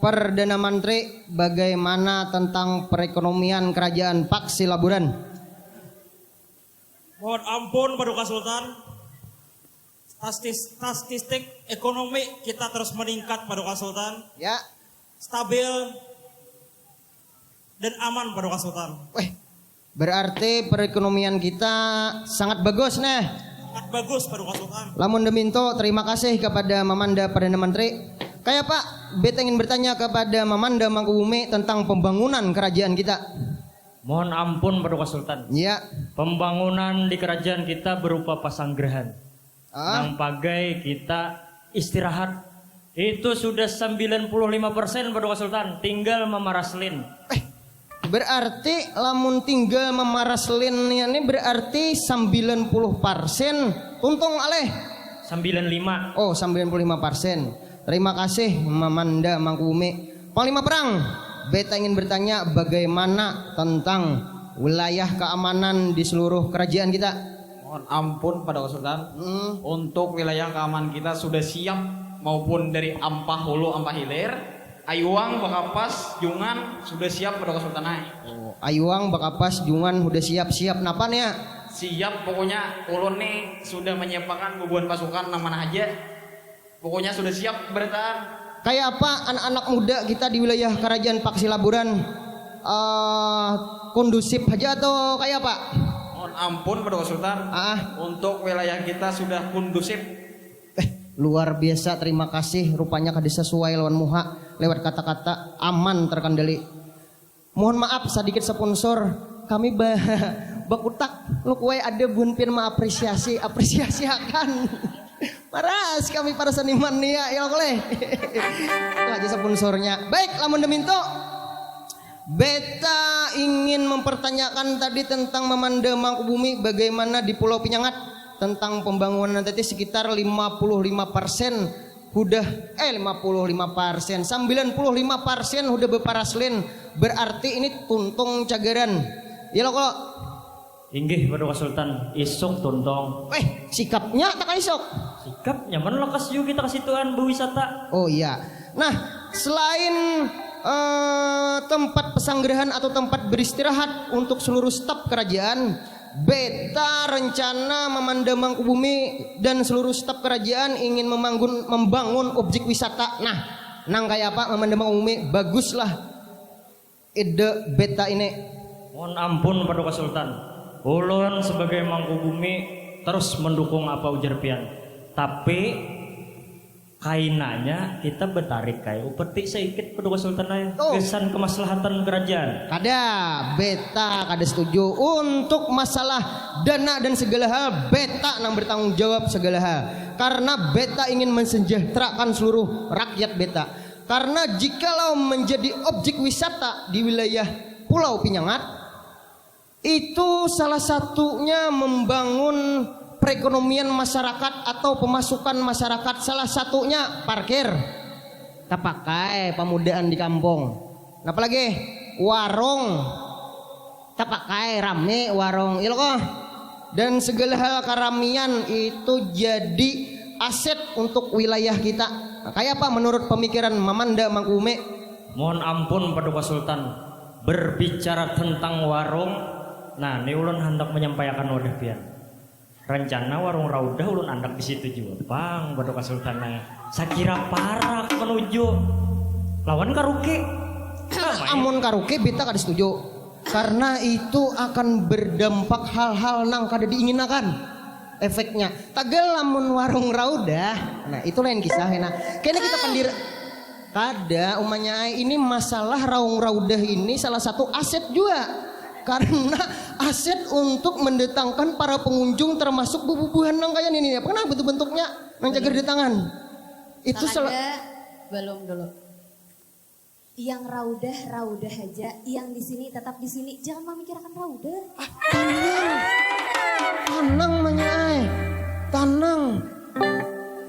Perdana Menteri bagaimana tentang perekonomian kerajaan Paksi Laburan. Mohon ampun, Paduka Sultan. Statis-, statistik ekonomi kita terus meningkat, Paduka Sultan. Ya. Stabil dan aman, Paduka Sultan. Weh, berarti perekonomian kita sangat bagus, nah. Sangat bagus, Paduka Sultan. Lamun daminto, terima kasih kepada Mamanda Perdana Menteri. Kayak apa, beta ingin bertanya kepada Mamanda Mangkubumi tentang pembangunan kerajaan kita. Mohon ampun, Paduka Sultan. Iya. Pembangunan di kerajaan kita berupa pasanggerahan. Ah. Nang pagai kita istirahat. Itu sudah sembilan puluh lima persen, Paduka Sultan. Tinggal mamaraslin. Eh, berarti lamun tinggal mamaraslin ini berarti sembilan puluh persen tuntung alih. Sembilan lima. Oh, sembilan puluh lima persen. Terima kasih, Mamanda Mangkubumi. Panglima Perang, beta ingin bertanya bagaimana tentang wilayah keamanan di seluruh kerajaan kita? Mohon ampun, Paduka Sultan. Hmm. Untuk wilayah keamanan kita sudah siap, maupun dari ampah hulu, ampah hilir. Ayuang, Bakapas, Jungan sudah siap, Paduka Sultan ai. Oh, Ayuang, Bakapas, Jungan sudah siap. Siap napa nih ya? Siap, pokoknya ulun nih sudah menyiapkan bubuhan pasukan nang mana haja. Pokoknya sudah siap berataan. Kayak apa anak-anak muda kita di wilayah kerajaan Paksi Laburan, eh, kondusif aja atau kayak apa? Mohon ampun, Paduka Sultan. Ah. Untuk wilayah kita sudah kondusif. Eh, luar biasa, terima kasih. Rupanya kada sesuai lawan muha, lewat kata-kata aman terkendali. Mohon maaf, sedikit sponsor. Kami ba-, bakutak. Lukuai ada buhan pian maapresiasi, apresiasi akan. Paras kami para seniman nih ya, ya Allah. Itu aja sponsornya. Baik, lamun daminto. Beta ingin mempertanyakan tadi tentang Mamanda Mangkubumi, bagaimana di Pulau Pinyangat tentang pembangunan tadi sekitar lima puluh lima persen. Hudah, eh, lima puluh lima persen, sembilan puluh lima persen hudah baparaslin, berarti ini tuntung cagaran. Ya lo, Kolo? Inggih, Paduka Sultan, isuk tuntung. Eh, sikapnya tak isuk? Sikap, nyaman lakas jua kita ka situan berwisata. Oh iya. Nah, selain, eh, tempat pesanggerahan atau tempat beristirahat untuk seluruh staf kerajaan, beta rencana Mamanda Mangkubumi dan seluruh staf kerajaan ingin membangun, membangun objek wisata. Nah, nang kaya apa Mamanda Mangkubumi? Baguslah ide beta ini. Mohon ampun, Paduka Sultan. Ulun sebagai Mangkubumi terus mendukung apa ujar pian. Tapi kainanya kita batarik kai upeti saikit, Paduka Sultan ai. Tuh. Gasan kemaslahatan kerajaan. Kada, beta kada setuju. Untuk masalah dana dan segala hal, beta nang bertanggung jawab segala hal. Karena beta ingin mensejahterakan seluruh rakyat beta. Karena jikalau menjadi objek wisata di wilayah Pulau Pinyangat, itu salah satunya membangun perekonomian masyarakat atau pemasukan masyarakat, salah satunya parkir. Tapakai pamudaan di kampung. Napa lagi? Warung. Tapakai rami warung. Iya lo koh. Dan segala hal karamian itu jadi aset untuk wilayah kita. Nah, kaya apa menurut pemikiran Mamanda Mangku Umi? Mohon ampun Paduka Sultan, berbicara tentang warung, nah ni ulun handak menyampaikan wadah pian. Rencana warung Raudah ulun andak di situ jua pang, Paduka Sultan ai. Sakira parak menuju lawan karuki. Amun karuki bita kada setuju. Karena itu akan berdampak hal-hal nang kada diinginakan efeknya. Tagal lamun warung Raudah, nah itu lain kisah ya nah. Kena kita pandir kada umanya ai, ini masalah raung raudah ini salah satu aset jua karena aset untuk mendatangkan para pengunjung termasuk bubuhan nang kaya ini apa nah bentuk-bentuknya nang cagar datangan itu salah. Belum dulu. Yang raudah raudah aja, yang di sini tetap di sini. Jangan memikirkan raudah. Tenang manya ai. Tenang.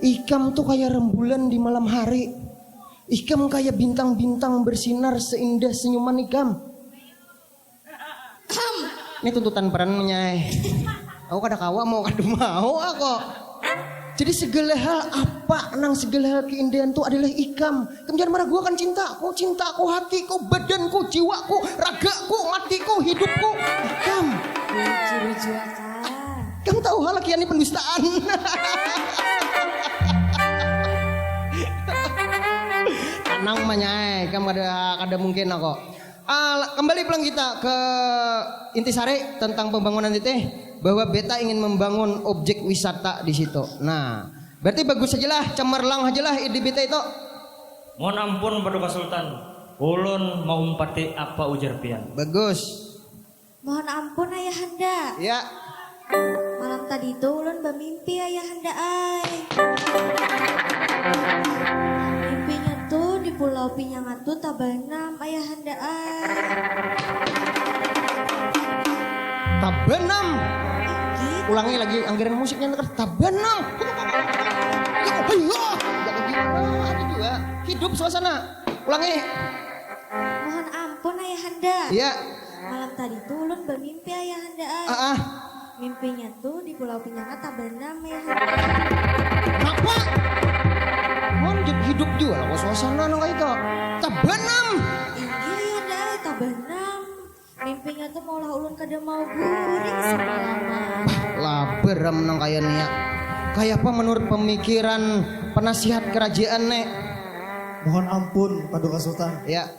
Ikam tuh kayak rembulan di malam hari. Ikam kayak bintang-bintang bersinar seindah senyuman ikam. Ini tuntutan peran menyai. Aku kada kawa mau kada mau aku. Jadi segala hal apa nang segala hal keindahan tu adalah ikam. Ikam jangan meraguakan cintaku, cintaku, hatiku, badanku, jiwaku, ragaku, matiku, hidupku. Ikam. Bujur jua kah. Ikam tahu hal kian ini pendustaan. Tenang manyai, ikam kada kada mungkin aku. Uh, kembali pulang kita ke intisari tentang pembangunan itu bahwa beta ingin membangun objek wisata di situ. Nah, berarti bagus sajalah, cemerlang sajalah ide beta itu. Mohon ampun Paduka Sultan, ulun maumpati apa ujar pian. Bagus. Mohon ampun Ayahanda. Ya. Malam tadi itu ulun bamimpi ayahanda ai. Mimpinya tuh di pulau Pinyangat tuh tabanam ayahanda ai. Tabanam. Ulangi lagi anggaran musiknya ntar tabanam. Ayo, ada juga. Hidup suasana. Ulangi. Mohon ampun ayahanda. Iya. Malam tadi tuh ulun bamimpi ayahanda ai. Ah, ah. Mimpinya tuh di Pulau Pinyangat tabanam ayahanda. Napa? Mon hidup jua lah suasana nang kaya itu. Tabanam. Iya ayahanda ai tabanam. Mimpinya tuh maulah ulun kada mau guring semalaman. Laber am nang kaya nia. Kaya apa menurut pemikiran penasihat kerajaan nek? Mohon ampun Paduka Sultan. Ya.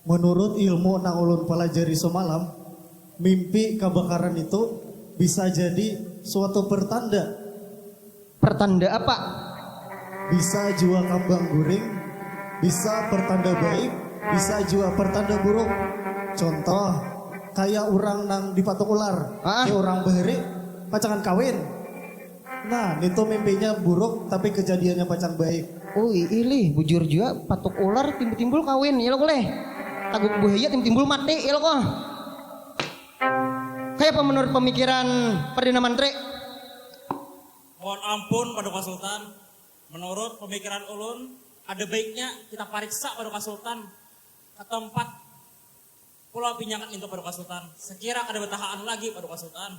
Menurut ilmu nang ulun palajari semalam, mimpi kabakaran itu bisa jadi suatu pertanda. Pertanda apa? Bisa jua kambang guring, bisa pertanda baik, bisa jua pertanda buruk. Contoh, kaya urang nang dipatuk ular, ah. Kaya urang bahari pacangan kawin. Nah, nitu mimpinya buruk tapi kejadiannya pacang baik. Ui, ilih, bujur jua, patuk ular timbul-timbul kawin, ya lo kuleh. Taguk buhaya timbul-timbul mati, ya lo koh. Kaya apa menurut pemikiran Perdana Menteri? Mohon ampun, Paduka Sultan. Menurut pemikiran ulun, ada baiknya kita pariksa Paduka Sultan ke tempat Pulau Pinyangat nintu Paduka Sultan. Sekira kada betahaan lagi Paduka Sultan.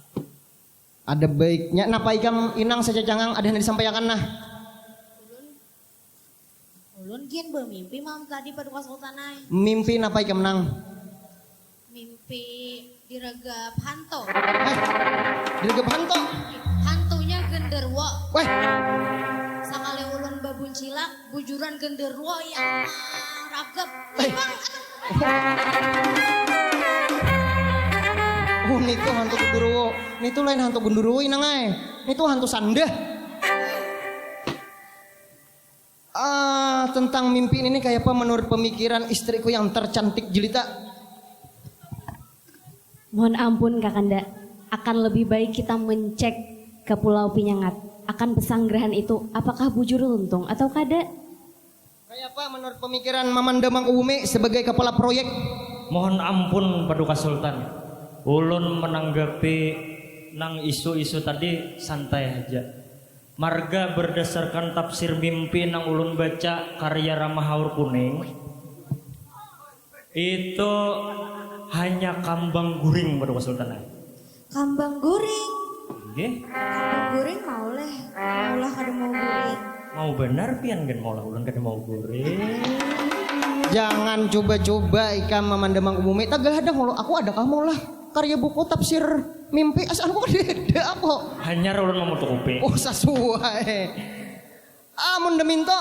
Ada baiknya, napa ikam inang sacacangang ada yang disampaikan nah? Ulun, ulun gin bemimpi malam tadi Paduka Sultan ai. Mimpi napa ikam nang? Mimpi diregap hantu. Eh, diregap hantu? Hantunya genderwo. Weh. Sakali ulun babuncilak, bujuran genderwo yang ragap. Eh. Oh, nitu hantu genderuwo. Nitu lain hantu genderuwo inang ai. Nitu hantu sandah. Ah, tentang mimpi ini kayak apa menurut pemikiran istriku yang tercantik jelita? Mohon ampun Kakanda, akan lebih baik kita mencek ke Pulau Pinyangat akan pesanggerahan itu apakah bujur luntung atau kada? Kayapa menurut pemikiran Mamanda Mangkubumi sebagai kepala proyek? Mohon ampun Paduka Sultan, ulun menanggapi nang isu-isu tadi santai haja. Marga berdasarkan tafsir mimpi nang ulun baca karya Rama Haur Kuning, itu hanya kambang guring, Paduka Sultan ai. Kambang guring. Nggih. Kambang guring mau leh. Maulah kada mau guring. Mau banar pian gin maulah, ulun kada mau guring. Jangan cuba-cuba ikam mamanda Mangkubumi. Tagal hadang maulah. Aku adakah maulah karya buku tafsir mimpi? Asa aku kadada aku. Hanyar ulun mamutukupi. Oh, sasuai. Amun daminto,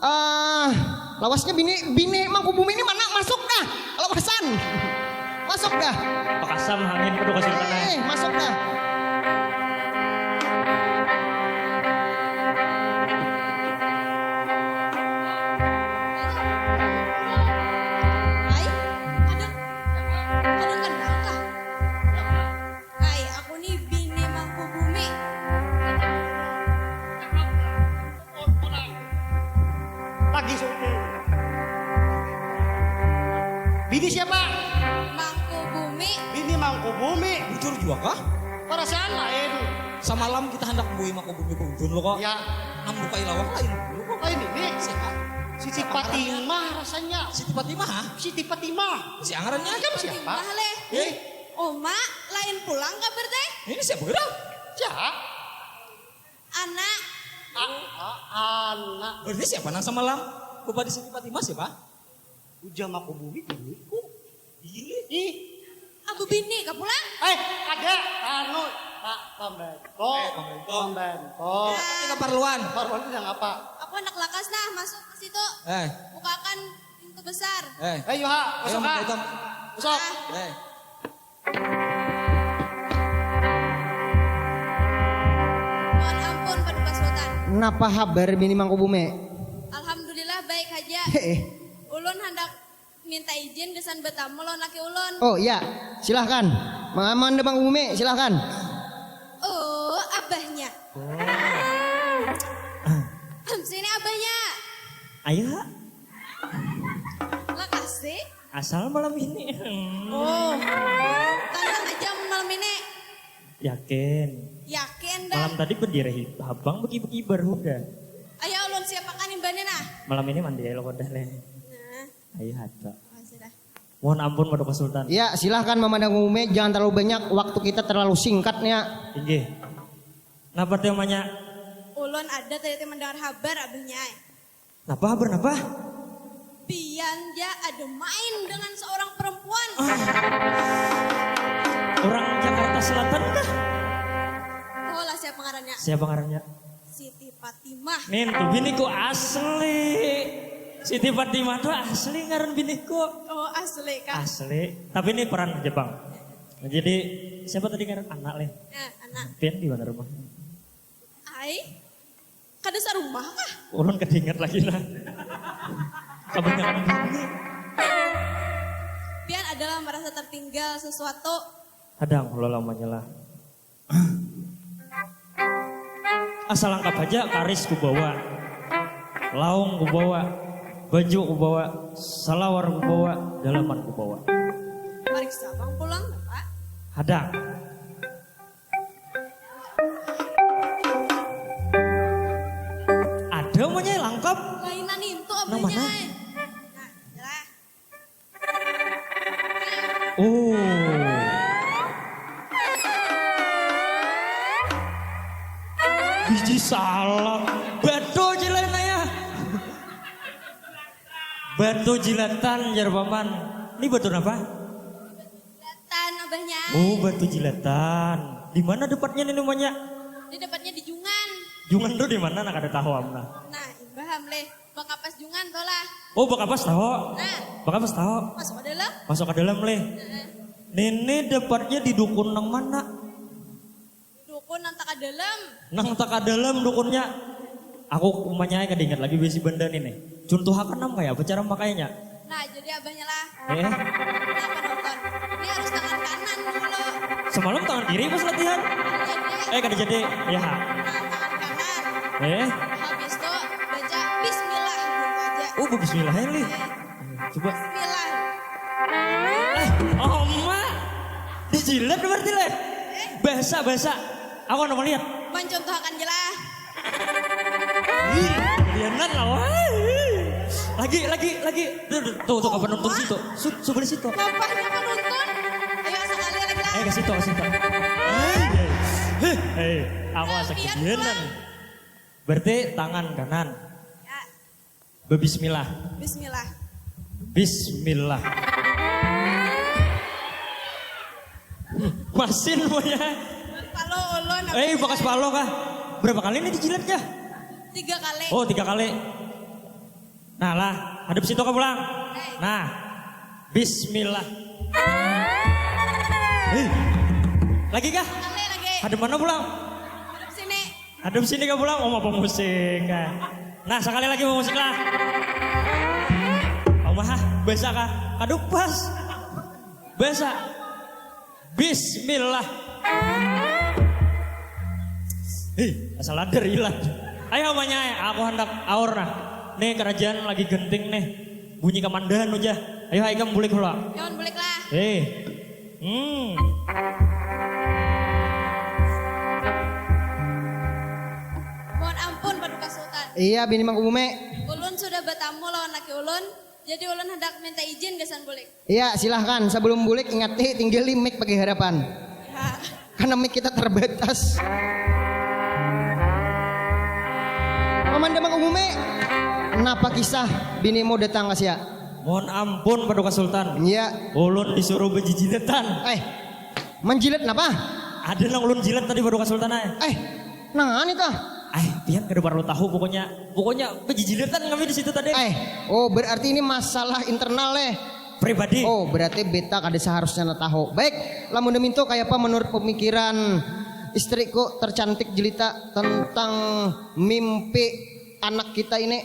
ah, lawasnya bini, bini Mangkubumi ni mana? Masuk dah, lawasan. Masuk dah. Pakasam hangin, Paduka Sultan ai. Eh, masuk dah. Ai, kada, kada kenal kah? Ai, aku ni bini Mangkubumi. Lagi suki. Bini siapa? Mangkubumi. Bini Mangkubumi. Bujur jua kah? Perasaan lain. Samalam kita handak bui Mangkubumi ke ujun lo kok. Ya. Nang bukai lawang lain dulu kok. Lain ini. Siapa? Siti Fatimah rasanya. Siti Fatimah? Siti Fatimah. Siapa ngarannya? Macam siapa? Fatimah leh. Eh? Oma, lain pulang kabar teh. Ini siapa gerang? Siapa? Anak. A-, a-, anak. Berarti siapa nang samalam? Bupati Siti Fatimah siapa? Ujar Mangkubumi biniku. Ih. Ih. Abu bini kah pulang? Eh, ada. Anu, Pak Pembantu. Eh, Pembantu. Pembantu. Tapi keperluan. Keperluan itu yang apa? Aku anak lakas nah, masuk ke situ. Eh. Bukakan pintu besar. Eh. Eh, Yuha, masuk, Kak. Masuk. Ah. Eh. Mohon ampun, Paduka Sultan. Napa habar bini Mangkubumi? Alhamdulillah, baik haja. Heeh. Ulun handak minta izin gasan batamu lawan laki ulun. Oh, iya. Silahkan. Mamanda Mangkubumi, silahkan. Oh, abahnya. Oh. Sini abahnya. Ayo. Lakasi. Asal malam ini. Oh. Tantang aja mun malam ini. Yakin. Yakin dah. Malam tadi berdiri habang beki-beki baru dah. Ayo ulun siapakan imbahnya nah. Malam ini mandi aja lo kodah leh. Nah. Ayo hata. Oh, sudah. Mohon ampun, Paduka Sultan. Ya, silahkan mamanda Mangkubumi, jangan terlalu banyak, waktu kita terlalu singkatnya. Inggih. Napa teh, Manya? Ulun ada tadi teh mendengar habar abahnya ai. Napa habar napa? Pian ja ada main dengan seorang perempuan. Ah. Orang Jakarta Selatan kah? Tahu lah siapa ngarannya. Siapa ngarannya? Siti Fatimah. Nih, tuh biniku asli. Siti Fatimah tuh asli ngaran biniku. Oh, asli kah? Asli. Tapi ini peran Jepang. Jadi, siapa tadi ngaran anak leh? Eh, anak. Pian di mana rumah? Ai. Kada sarumah kah? Ulun kada ingat lagi lah. Kebanyakan bini. Pian adalah merasa tertinggal sesuatu. Hadang, lo lamanya lah. Asal angkap haja, karis kubawa. Laung kubawa. Baju kubawa. Salawar kubawa. Dalaman kubawa. Pariksa pang pulang, Bapak. Hadang. Ada umanya lengkap. Lainan itu. Nang abahnya mana? Ai. Nah, jelas. Oh. Biji salam. Batu jilatan ya. Batu jilatan jar paman. Ini batu apa? Jilatan abahnya. Oh, batu jilatan. Di mana dapatnya ini namanya? Dia dapatnya di Jungan. Jungan tuh di mana? Nah, kada tahu am nah. Nah, imbah am leh. Bakapas Jungan tuh lah. Oh, Bakapas tahu. Nah. Bakapas tahu. Masuk ke dalam. Masuk ke dalam leh. Heeh. Nini dapatnya di dukun nang mana? Dukun nang taka dalam. Nang taka dalam dukunnya. Aku umanya kada ingat lagi bisi benda nih nih. Contohakan nang kaya apa cara makainya? Nah, jadi abahnya lah. Eh? Nah, penonton. Ini harus tangan kanan dulu. Semalam tangan kiri pas latihan. Jadi, eh, kada jadi. Ya. Nah, tangan kanan. Eh? Habis itu baca bismillah dulu aja. Oh, bismillah ini. Eh. Coba. Bismillah. Eh, oma. Dijilat berarti leh. Eh? Bahasa, bahasa. Aku nang melihat. Contohakan je lah. Ih, kalianan lah, wah. Lagi, lagi, lagi. Tuh, tuh, tuh, tuh, ke penonton situ. Su-, sebelah situ. Nampaknya penonton. Ayo, sekali lagi lah. Eh, ke situ, ke situ. Hei, hei. Hei, awas, kalianan. Berarti tangan kanan. Ya. Bebismillah. Bismillah. Bismillah. Masin punya. Palo ulun. Eh, bakas palo kah? Berapa kali ini dijilat kah? Tiga kali. Oh, tiga kali. Nah lah, hadap situ kah pulang. Nah, Bismillah. Hei. Lagi kah? Sekali lagi. Hadap mana pulang? Hadap sini. Hadap sini kah pulang? Oh, mau pemusik kah? Nah, sekali lagi mau musik lah. Omah, basa kah? Kaduk pas. Basa. Bismillah. Hei, asal ada ilat. Ayo, manyai, aku handak aur nah. Nih, kerajaan lagi genting nih. Bunyi kamandahan aja. Ayo, ikam bulik lah. Jangan bulik lah. Hei. Hmm. Mohon ampun, Paduka Sultan. Iya, bini Mangku Bume. Ulun sudah bertamu lawan laki ulun, jadi ulun hendak minta izin gasan bulik. Iya, silahkan. Sebelum bulik, ingati, tinggali mic bagi harapan. Ya. Karena mic kita terbatas. Mamanda Mangku Bume, napa kisah binimu datang ka sia? Mohon ampun, Paduka Sultan. Iya. Ulun disuruh bejijilatan. Eh, menjilat napa? Ada nang ulun jilat tadi, Paduka Sultan, eh. Eh, nang ani tah? Eh, pian kada perlu tahu pokoknya. Pokoknya bejijilatan kami di situ tadi. Eh, oh, berarti ini masalah internal, eh. Pribadi. Oh, berarti beta kada seharusnya na tahu. Baik, lamun demitu, kayapa menurut pemikiran istriku tercantik jelita tentang mimpi anak kita ini?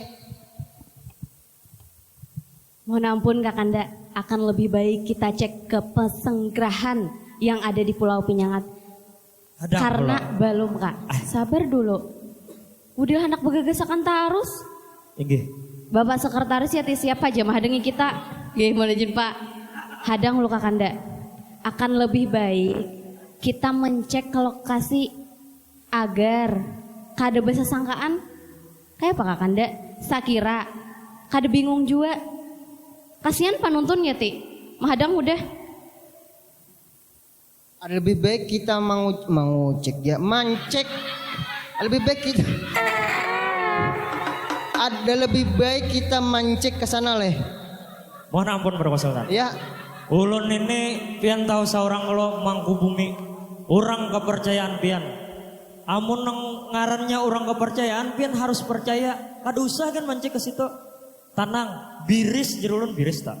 Mohon ampun, Kakanda, akan lebih baik kita cek ke pesenggerahan yang ada di Pulau Pinyangat. Hadang. Karena pulang. Belum, Kak. Ah. Sabar dulu. Udah, handak begagasakan tarus. Inggih. Bapak Sekretaris, ya, ti siapa aja mahadangi kita. Nggih, mohon izin, Pak. Hadang lu, Kakanda. Akan lebih baik kita mencek ke lokasi agar kada basasangkaan. Kayapa, Kakanda? Sakira kada bingung jua. Kasihan panuntunnya, ti. Mahadang udah. Ada lebih baik kita mangu-, mangucek, ya, mancek. Lebih baik kita, ada lebih baik kita mancek ke sana, leh. Mohon ampun, Paduka Sultan. Ya. Ulun ini, pian tahu seorang lo, Mangku Bumi, orang kepercayaan pian. Amun nang ngarannya orang kepercayaan, pian harus percaya. Kada usah kan mancek ke situ. Tanang, biris, jar ulun, biris tak?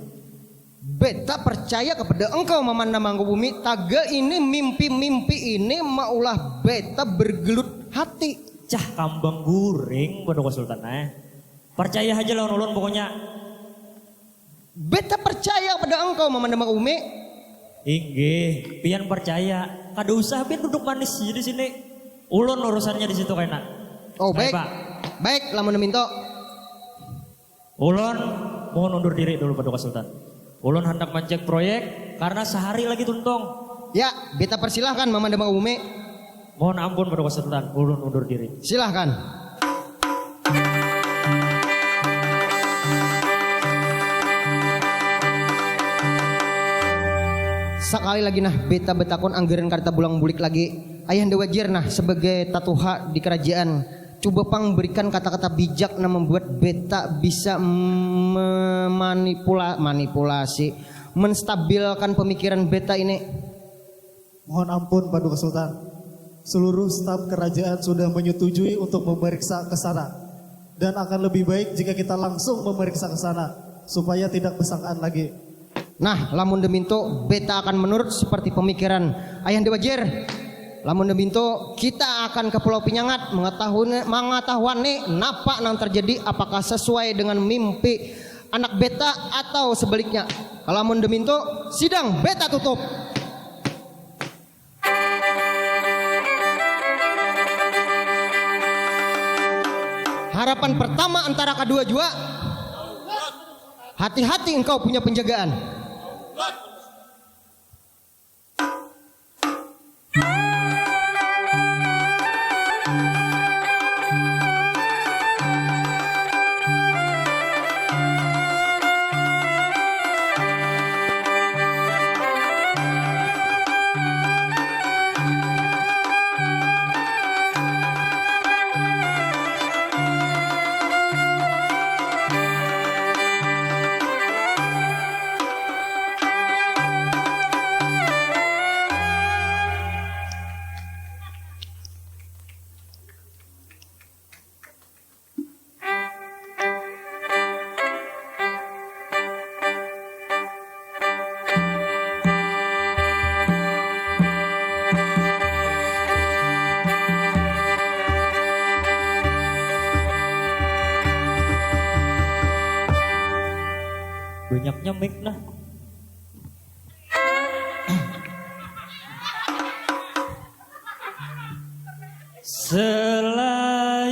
Beta percaya kepada engkau, Mamanda Mangkubumi. Taga ini mimpi-mimpi ini maulah beta bergelut hati. Cah kambang guring, Paduka Sultan, eh. Percaya haja lawan ulun pokoknya. Beta percaya kepada engkau, Mamanda Mangkubumi. Inggih, pian percaya. Kada usah pian duduk manis di sini. Ulun urusannya di situ kena. Oh, baik. Baik, lamun minto. Ulun mohon undur diri dulu, Paduka Sultan. Ulun handak mancek proyek karena sehari lagi tuntung. Ya, beta persilahkan, Mamanda Mangkubumi. Mohon ampun, Paduka Sultan, ulun undur diri. Silahkan. Sakali lagi nah, beta betakun anggaran kada tabulang bulik lagi. Ayahanda Wajir nah, sebagai tatuha di kerajaan, cuba pang berikan kata-kata bijak nang membuat beta bisa memanipula-, manipulasi, menstabilkan pemikiran beta ini. Mohon ampun, Paduka Sultan. Seluruh staf kerajaan sudah menyetujui untuk memeriksa ke sana. Dan akan lebih baik jika kita langsung memeriksa ke sana, supaya tidak bersangkaan lagi. Nah, lamun deminto, beta akan menurut seperti pemikiran Ayahanda Wajir. Lamun deminto, kita akan ke Pulau Pinyangat, mengetahui, mengetahuan nih, napa nang terjadi, apakah sesuai dengan mimpi anak beta atau sebaliknya. Lamun deminto, sidang beta tutup. Harapan pertama antara kedua jua, hati-hati engkau punya penjagaan. Selain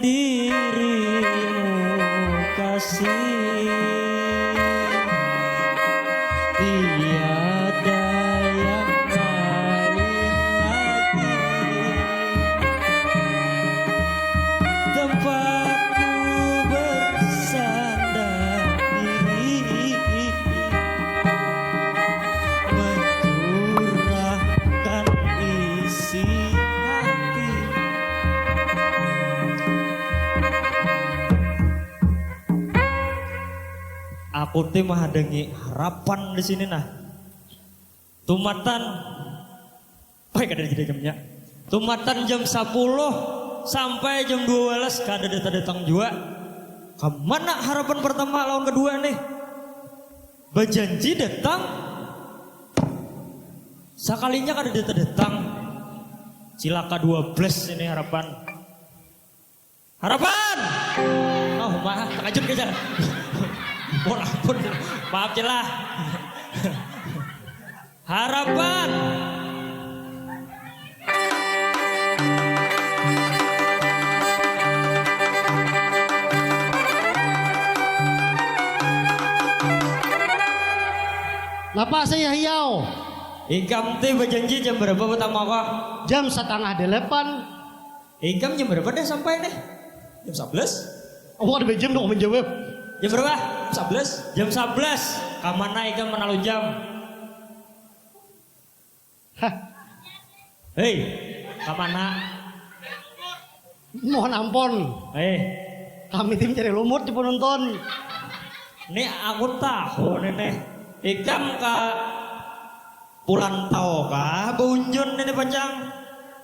dirimu kasih, tiada yang lain lagi. Tempatku bersandar diri, mencurahkan isi hati. Aku ti mahadangi harapan di sini nah. Tumatan, pai kada jadi jamnya. Tumatan jam sapuluh sampai jam dua belas kada datang-datang jua. Kamana harapan pertama lawan kedua nih? Bajanji datang, sakalinya kada datang-datang. Cilaka dua belas ini harapan. Harapan! Oh, maaf, takajut ka jar. Ampun, ampun. Maaf, Cil lah. Harapan! Napa saya hiau? Ikam teh bajanji jam berapa pertama kah? Jam setengah delapan. Ikam jam berapa dah sampai nih? Jam sebelas. Awak ada jam dong menjawab. Jam berapa? Sebelas. Jam sebelas. Kamana ikam menalu jam? Hah. Hei, kamana? Mohon ampun. Hei. Kami tim cari lumut di penonton. Ini aku tahu nih nih. Ikam ke Pulantau kah baunjun ini pacang?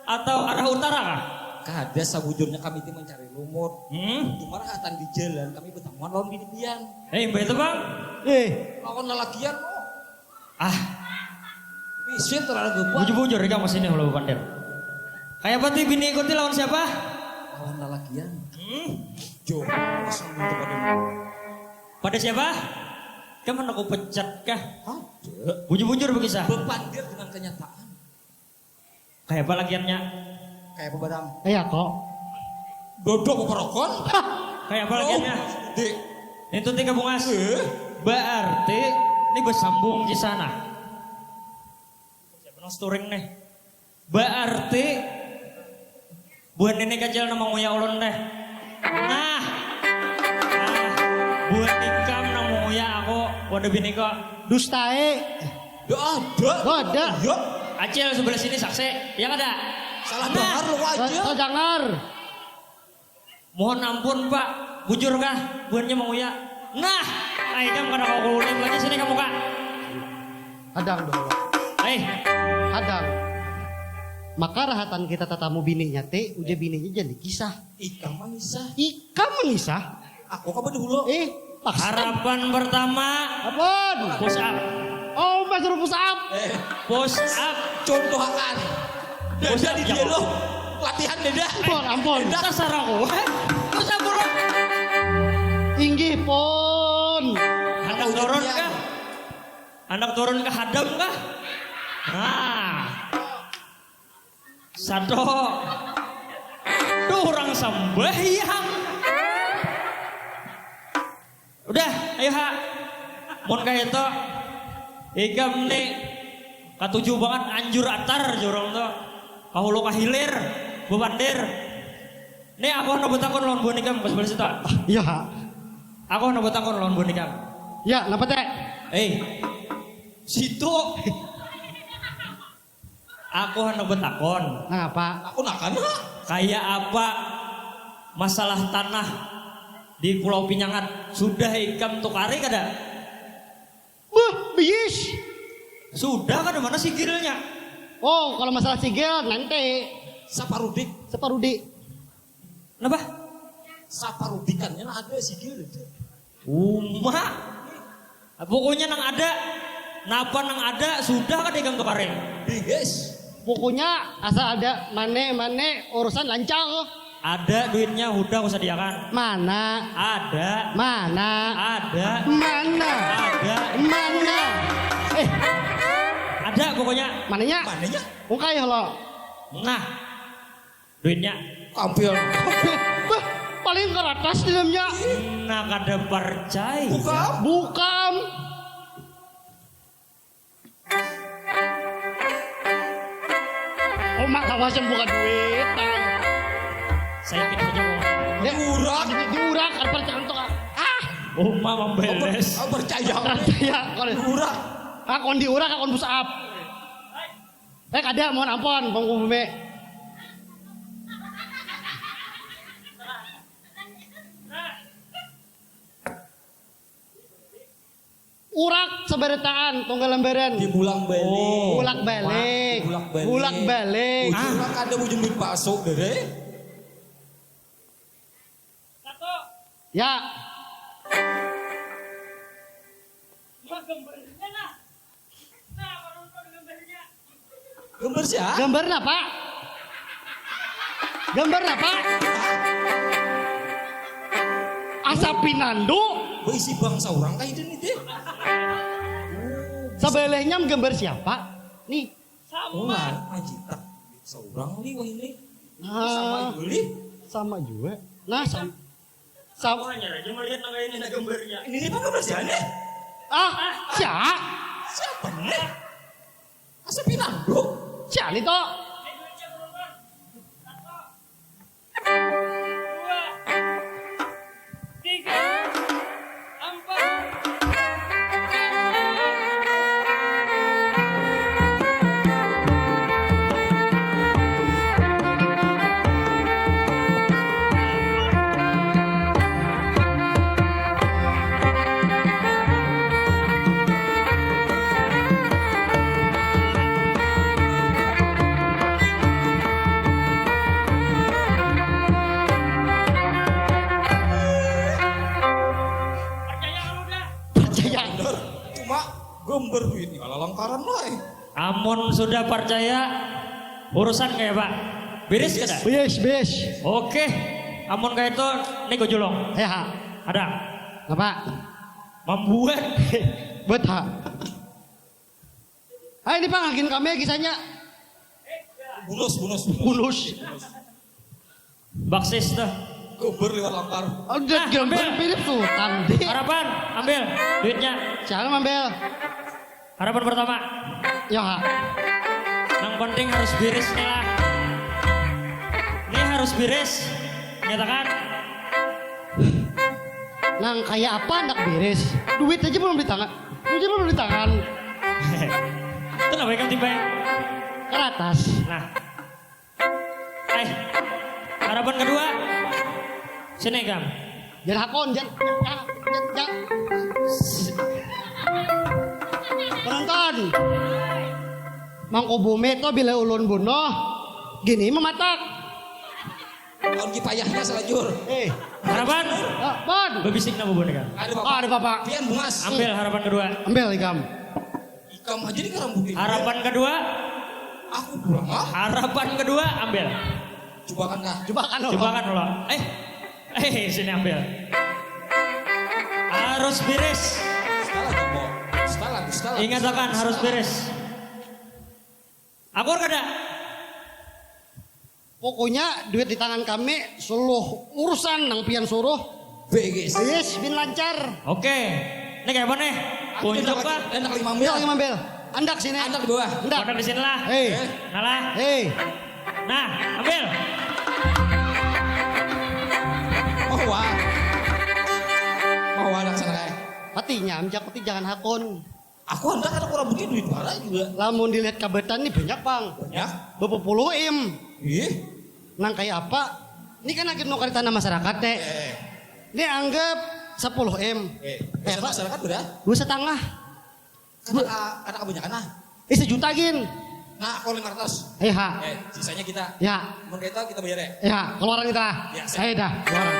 Atau arah utara kah? Kada, sabujurnya kami ti mencari lumut. Hmm? Cuma rahatan di jalan kami betamuan lawan bini pian. Eh, mbak itu bang? Eh. Lawan lalakian lo. Ah. Isin terlalu gubuk. Bujur-bujur ikam ke sini kalau pandir. Kayak apa ti bini ikuti lawan siapa? Lawan lalakian. Hmm? Jo, langsung minta pada. Pada siapa? Kamu aku pecat kah? Ada. Bujur-bujur berkisah. Bepandir dengan kenyataan. Kayak apa lakiannya? Kayak apa barang? Iya kok. Dodok apa rokon? Kayak apa lakiannya? Di. Itu tiga bungas. Eh? Berarti ini bersambung di sana. Siapa nang storing nih? Berarti buhan ini kecil nama nguya ulun deh. Nah. Nah, buhan ikam nang nguya aku wadah bini kok. Dustae. Dah ada. Wadah. Iya. Acil sebelah sini saksi, ya kada? Salah dengar lu aja. Salah dengar. Mohon ampun pak, bujur kah buhannya mau ya? Nah, ai kam kada kawa kuuling lagi sini kamu kak. Hadang dulu. Hei. Hadang. Maka rahatan kita tatamu bininya te, ujar bininya jadi kisah. Ikam mengisah. Ikam mengisah. Aku kapan dulu. Eh, paksa. Harapan pertama. Apaan? Push up. Oh, mas suruh push up. Eh, push up. Contohakan. Push up, di dia lo. Latihan dada. Ampun, ampun. Dasar aku. Push up dulu. Inggih pun. Anak turun kah? Anak turun ke hadam kah? Nah. Satu. Duh, orang sembahyang. Udah, ayo ha. Mun kayak itu, ikam nih katuju banget anjur atar jorong tuh. Kahulu kahilir, bepandir. Nih aku nak betakun lawan buhan ikam, pas balik situ. Iya, ha. Aku nak betakun lawan buhan ikam. Ya, napa teh? Eh, situ. Aku handak betakon. Nangapa? Aku nakana. Kaya apa masalah tanah di Pulau Pinyangat? Sudah ikam tukari kada? Beuh, biis. Sudah kada, mana sigilnya? Oh, kalau masalah sigil nanti. Saparudik. Saparudi. Napa? Saparudikannya nah ada sigil ada. Uma. Pokoknya nang ada. Napa nang ada sudah kada ikam tukarin. Bihis. Pokoknya asal ada mane-mane urusan lancar. Ada duitnya hudah kusadiakan. Mana? Ada. Mana? Ada. Mana? Ada. Mana? Eh. Ada pokoknya. Mananya? Mananya? Ungkai lo. Nah. Duitnya. Kampil. Bah, paling karatas di dalamnya. Nah, kada percaya. Buka. Buka. Oma lawas yang buka duit. Saya pikir aja mau. Ya, diurak. Di, diurak, kan percaya untuk ah. Oma membeles. Oh, percaya. Percaya. Kalau diurak. Akun diurak, akun push up. Eh, kada, mohon ampun, Bang Kubume. Urak sabarataan, tunggal lambaran. Dibulak balik. Oh. Bulak balik. Dibulak balik. Bulak balik. Bujur ah. Kada bujur duit palsu, deh. Ya. Gambar siapa? Gambar napa? Gambar napa? Asa pinandu. Berisi bangsa orang kayak ini deh. Sebelahnya gambar siapa? Nih. Sama. Ular, ajitak. Seorang nih wah ini. Nah, sama juga. Nah, sama. Sama. Aku hanya aja melihat nang ini ada gambarnya. Ini nih gambar siapa nih? Ah, siapa? Siapa nih? Asa pinang, bro. Siapa nih, toh? Dua, tiga, empat. Percaya. Bener. Cuma gambar duitnya lalangkaran lah. Amun sudah percaya, urusan kayak apa? Beres kada? Beres, beres. Oke. Amun kayak itu, nih gue julung. Ya. Ada. Apa? Membuat. Buat ha. Hai, ini Bang, agen kami kisahnya. Bulus, bulus, bulus. Bulus. Baksis tuh. Kubur liwat langkar. Udah nah, gambar ambil. Mirip sultan deh. Harapan, ambil duitnya. Siapa ambil? Harapan pertama. Ya, ha. Nang penting harus biris nih lah. Ini harus biris. Nyatakan. Nang kayak apa anak biris? Duit aja belum di tangan. Duit aja belum di tangan. Itu namanya kan tiba. Keratas. Nah. Eh, harapan kedua. Sini, Kam. Jar hakon, jar, jar, jar, jar. Penonton. Mangku bumi tuh bila ulun bunuh, gini mematak. Tahun kipayahnya selajur. Eh. Harapan. Ah, pon. Bebisik nama bunuh, Kam. Ada bapak. Oh, ada bapak. Pian bungas. Ambil harapan kedua. Ambil ikam. Ikam aja nih ngerambutin. Harapan kedua. Aku pulang ah. Harapan kedua ambil. Cobakan kah? Cobakan dulu. Cobakan dulu. Eh. Eh, sini ambil. Harus biris. Salah kamu. Salah, salah. Ingat akan harus biris. Akur kada? Pokoknya duit di tangan kami suluh urusan nang pian suruh. Bigis. Bigis bin lancar. Oke. Ini kayak apa nih? Kunjuk kah? Enak lima mil. Enak lima mil. Andak sini. Andak dua. Andak. Andak di sini lah. Hei. Nah lah. Hei. Nah, ambil. Oh, wah. Oh, wah, anak sana kayak. Hatinya, amjak peti jangan hakun. Aku handak kada kurang budi duit wara juga. Lamun dilihat kabatan ni banyak, Bang. Banyak. Berapa puluh im. Ih. Nang kayak apa? Ini kan lagi nukar di tanah masyarakat, Dek. Eh. Ini anggap sepuluh M. Eh, eh, Pak. Masyarakat berapa? Dua setengah. Kata, kata kebanyakan lah. Eh, sejuta gin. Nah, kalau lima ratus. Eh, ha. Eh, sisanya kita. Ya. Mun kayak itu kita bayar ya? Ya, keluaran kita lah. Ya, siap. Ayo dah, keluaran.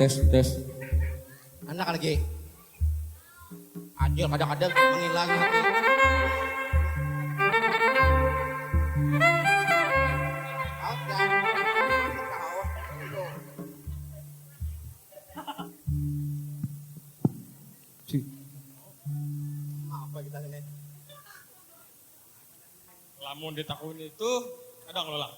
Tes, tes. Anak lagi. Anjir, kadang-kadang menghilang hati. Ada. Tahu. Cik. Apa kita ini? Lamun ditakuni itu, kadang lo lah.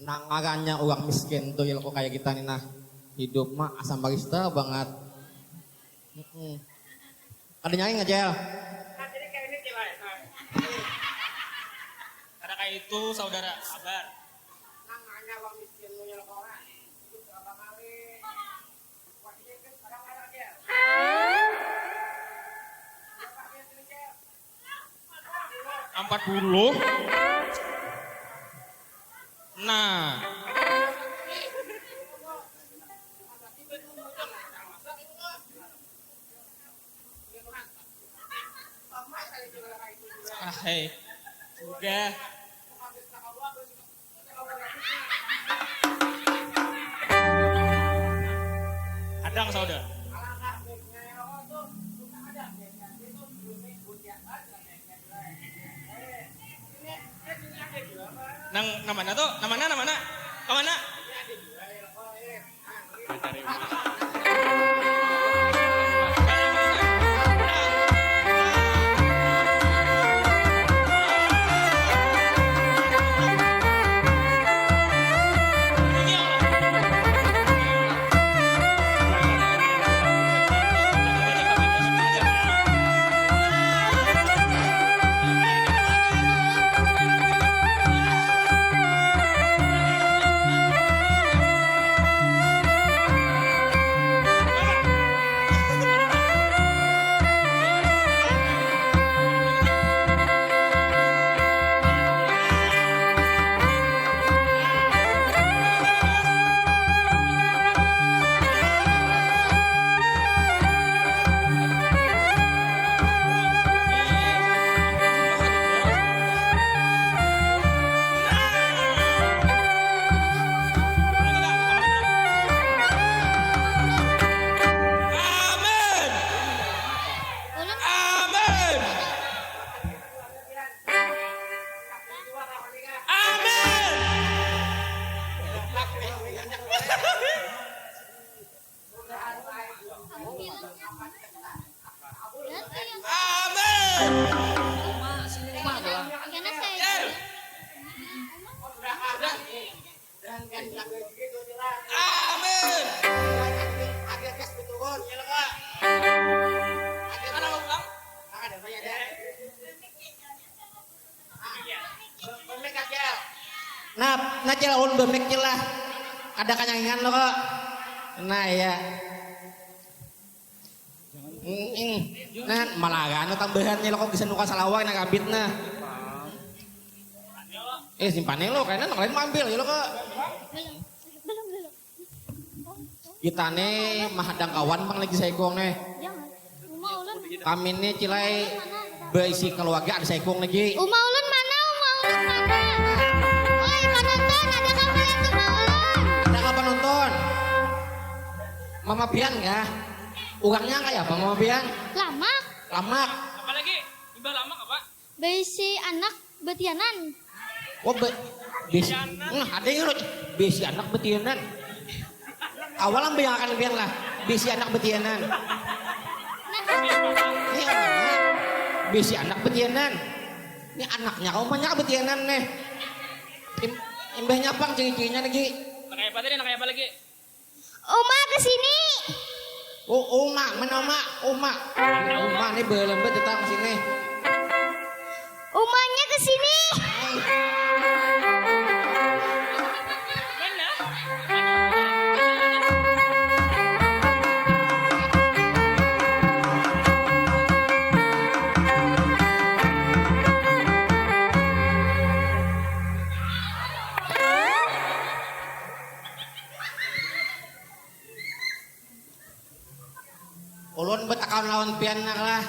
Nang ngarannya urang miskin tu, ilku kaya kita ni nah. Hidup mah asam barista bangat. Mm-mm. Kada nyaring aja. Kada kaya itu, saudara. Sabar. Nang ngarannya urang miskin tu, ilku mah. Hidup berapa kali? Ampat puluh. Nah. Ah, hei. Sudah. Hadang, saudara. Nang, nang mana tuh? Nang mana, nang mana? Ke mana? Amin. Amin. Amin. Amin. Amin. Nah, nah, Cil, ulun bemik, Cil, lah. Kada kanyangingan lo kok. Nah, iya. Mm-mm. Nah, malah anu tambahannya lo kok, bisa nukar salawar, nah, kabit, nah. Eh, simpannya lo, kayaknya nang lain maambil, ya lo kok. Belum, belum, belum. Kita nih mahadang kawan pang lagi saikung nih. Jangan. Uma ulun mana? Kami nih, Cil ai, mana? Beisi keluarga ada saikung lagi. Uma ulun mana? Uma ulun mana? Oi, penonton, ada kah malihat uma ulun? Ada kah penonton? Mama pian kah? Urangnya kaya apa, Mama pian? Lamak. Lamak. Apa lagi? Imbah lamak apa? Beisi anak betianan. Oh, be-, besi. Nah, ada yang nurut. Besi anak betianan. Awal ambil yang akan biar lah. Besi anak betianan. Nah. Ini anaknya. Besi anak betianan. Ini anaknya, kamu banyak betianan nih. Im-, imbahnya pang ciri-cirinya lagi. Nak kayak apa tadi? Nak kayak apa lagi? Uma ke sini. Oh, Uma, mana Uma? Uma. Uma nih belum datang ke sini. Umanya ke sini. Ulun betakawan lawan pian nak lah.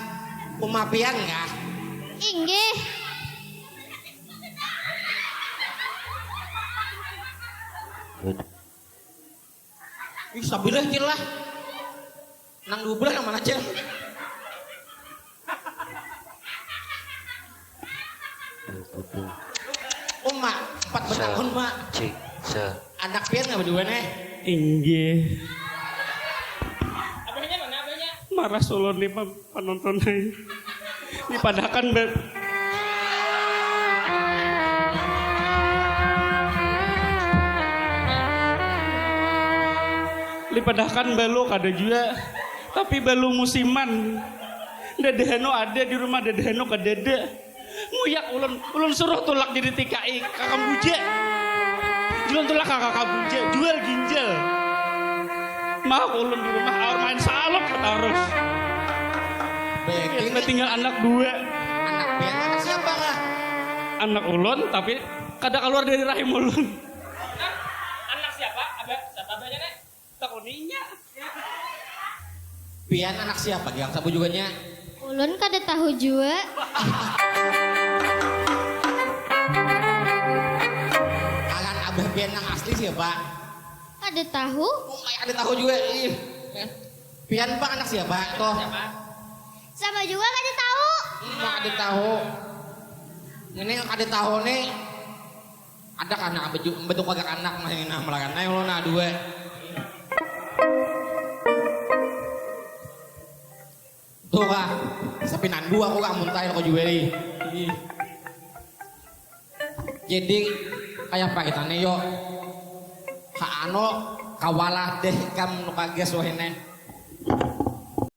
Uma pian kah? Inggih. Ih, sabilah, Cil, lah. Nang dua belas nang mana, Cil? Uma, empat belas tahun, Ma. Cik, sa. Anak pian nggak berdua nih? Inggih. Abahnya mana abahnya? Marah ulun nih, Pam. Panonton ai. Dipadahakan ba-, dipadahakan balu kada jua, tapi balu musiman. Dadahanu ada di rumah, dadahanu kadada. Nguyak ulun, ulun suruh tulak jadi T K I ka Kambuja. Ulun tulak ka Kambuja, jual ginjal. Mahak ulun di rumah aur main salok tarus. Bayangin. Tinggal anak dua. Anak pian, anak siapa kah? Anak ulun, tapi kada keluar dari rahim ulun. Anak siapa? Abah, siapa abahnya, Nek? Takuninya. Pian anak siapa, Giang? Sabu juganya. Ulun kada tahu jua. Aran abah pian nang asli siapa? Kada tahu. Oh, kada tahu juga. Ih. Pian, Pak, anak siapa? Toh. Siapa? Sama juga kada tahu. Ih, kada tahu. Ini kada tahu nih. Ada kana baju, bentuk agak anak mah ini, nah, melakan. Nah, ulun, nah, dua. Tuh, kah. Sapinandu aku, kah, muntah, aku juga, nih. Ih. Jadi, kayak apa kita nih, yo? Ha, anu, kawalah deh, kam, nu kagas, wah, ini.